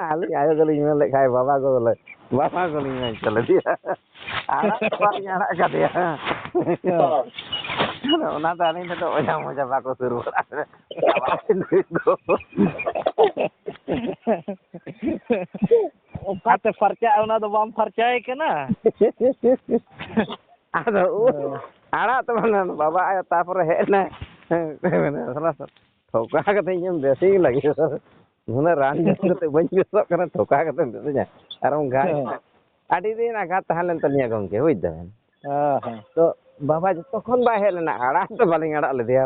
ᱟᱹᱞᱤᱧ ᱟᱭᱳ ᱜᱮᱞᱤᱧ ᱢᱮᱱ ᱞᱮᱫ ᱠᱷᱟᱡ, ᱵᱟᱵᱟ ᱜᱚ ᱵᱚᱞᱮ, ᱵᱟᱵᱟ ᱜᱚᱞᱤᱧ ᱢᱮᱱ ᱦᱚᱪᱚ ᱞᱮᱫᱮᱭᱟ᱾ ᱟᱲᱟᱜ ᱫᱚ ᱵᱟᱹᱞᱤᱧ ᱟᱲᱟᱜ ᱠᱟᱫᱮᱭᱟ᱾ ᱦᱮᱸ᱾ ᱟᱫᱚ ᱚᱱᱟᱛᱮ ᱟᱹᱞᱤᱧ ᱴᱷᱮᱱ ᱫᱚ ᱚᱡᱷᱟ ᱢᱚᱡᱟ ᱵᱟᱠᱚ ᱥᱩᱨ ᱵᱟᱲᱟᱜ ᱠᱟᱱᱟ᱾ ᱚᱠᱟᱛᱮ ᱯᱷᱟᱨᱪᱟᱜᱼᱟ, ᱚᱱᱟ ᱫᱚ ᱵᱟᱢ ᱯᱷᱟᱨᱪᱟᱭᱮ ᱠᱟᱱᱟ᱾ ᱟᱫᱚ ᱩᱱ ᱦᱮᱸ᱾ ᱟᱲᱟᱜ ᱛᱮ ᱢᱟᱱᱮ ᱵᱟᱵᱟ ᱟᱭᱳ ᱛᱟᱯᱚᱨᱮ ᱦᱮᱡ ᱮᱱᱟᱭ᱾ ᱦᱮᱸ, ᱢᱮᱱᱟ, "ᱥᱟᱞᱟ ᱴᱷᱚᱠᱟ ᱠᱟᱛᱮ ᱤᱧᱮᱢ ᱵᱮᱥᱤᱧ ᱞᱟᱹᱜᱤᱫ, ᱱᱩᱱᱟᱹᱜ ᱨᱟᱱ ᱡᱚᱢ ᱠᱟᱛᱮ ᱵᱟᱹᱧ ᱵᱮᱥᱚᱜ ᱠᱟᱱᱟ, ᱴᱷᱚᱠᱟ ᱠᱟᱛᱮᱢ ᱵᱮᱥᱤᱧᱟ?" ᱟᱨ ᱚᱱᱠᱟ ᱦᱮᱸ᱾ ᱟᱹᱰᱤ ᱫᱤᱱ ᱟᱜᱷᱟᱛ ᱛᱟᱦᱮᱸ ᱞᱮᱱ ᱛᱟᱹᱞᱤᱧᱟ ᱜᱚᱢᱠᱮ, ᱵᱩᱡᱽ ᱫᱟᱵᱮᱱ᱾ ᱦᱮᱸ, ᱦᱮᱸ᱾ ᱛᱚ ᱵᱟᱵᱟ ᱡᱚᱛᱚ ᱠᱷᱚᱱ ᱵᱟᱭ ᱦᱮᱡ ᱞᱮᱱᱟ, ᱟᱲᱟᱜ ᱫᱚ ᱵᱟᱹᱞᱤᱧ ᱟᱲᱟᱜ ᱞᱮᱫᱮᱭᱟ᱾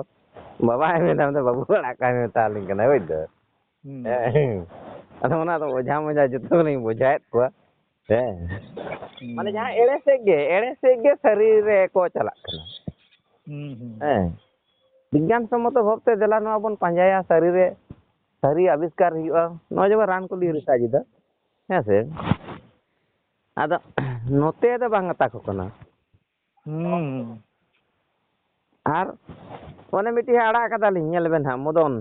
ᱵᱟᱵᱟᱭ ᱢᱮᱱᱫᱟ, ᱢᱮᱱᱫᱟ, "ᱵᱟᱹᱵᱩ ᱟᱲᱟᱜ ᱠᱟᱭ ᱢᱮ", ᱢᱮᱛᱟ ᱞᱤᱧ ᱠᱟᱱᱟ, ᱵᱩᱡᱽ ᱫᱟᱵᱮᱱ᱾ ᱦᱩᱸ᱾ ᱦᱮᱸ᱾ ᱟᱫᱚ ᱚᱱᱟ ᱫᱚ ᱚᱡᱷᱟ ᱢᱚᱡᱷᱟ ᱡᱚᱛᱚ ᱜᱮᱞᱤᱧ ᱵᱚᱡᱷᱟᱭᱮᱫ ᱠᱚᱣᱟ᱾ ᱦᱮᱸ᱾ ᱢᱟᱱᱮ ᱡᱟᱦᱟᱸ ᱮᱲᱮ ᱥᱮᱫ ᱜᱮ, ᱮᱲᱮ ᱥᱮᱫ ᱜᱮ ᱥᱟᱹᱨᱤ ᱨᱮ ᱠᱚ ᱪᱟᱞᱟᱜ ᱠᱟᱱᱟ᱾ ᱦᱩᱸ, ᱦᱩᱸ᱾ ᱦᱮᱸ᱾ ᱵᱤᱜᱽᱜᱟᱱ ᱥᱚᱢᱢᱚᱛᱚ ᱵᱷᱟᱵᱽ ᱛᱮ ᱫᱮᱞᱟ ᱱᱚᱣᱟ ᱵᱚᱱ ᱯᱟᱸᱡᱟᱭᱟ ᱥᱟᱹᱨᱤ ᱨᱮ, ᱥᱟᱹᱨᱤ ᱟᱵᱤᱥᱠᱟᱨ ᱦᱩᱭᱩᱜᱼᱟ᱾ ᱱᱚᱜᱼᱚᱭ ᱡᱮᱢᱚᱱ ᱨᱟᱱ ᱠᱚᱞᱤᱧ ᱦᱩᱸ᱾ ᱨᱤᱥᱟᱨᱪ ᱮᱫᱟ, ᱦᱮᱸ ᱥᱮ? ᱟᱫᱚ ᱱᱚᱛᱮ ᱫᱚ ᱵᱟᱝ ᱟᱛᱟ ᱠᱚ ᱠᱟᱱᱟ᱾ ᱦᱩᱸ᱾ ᱟᱨ ᱚᱱᱮ ᱢᱤᱫᱴᱤᱡ ᱟᱲᱟᱜ ᱠᱟᱫᱟᱞᱤᱧ, ᱧᱮᱞ ᱵᱮᱱ ᱦᱟᱸᱜ, ᱢᱚᱫᱚᱱ᱾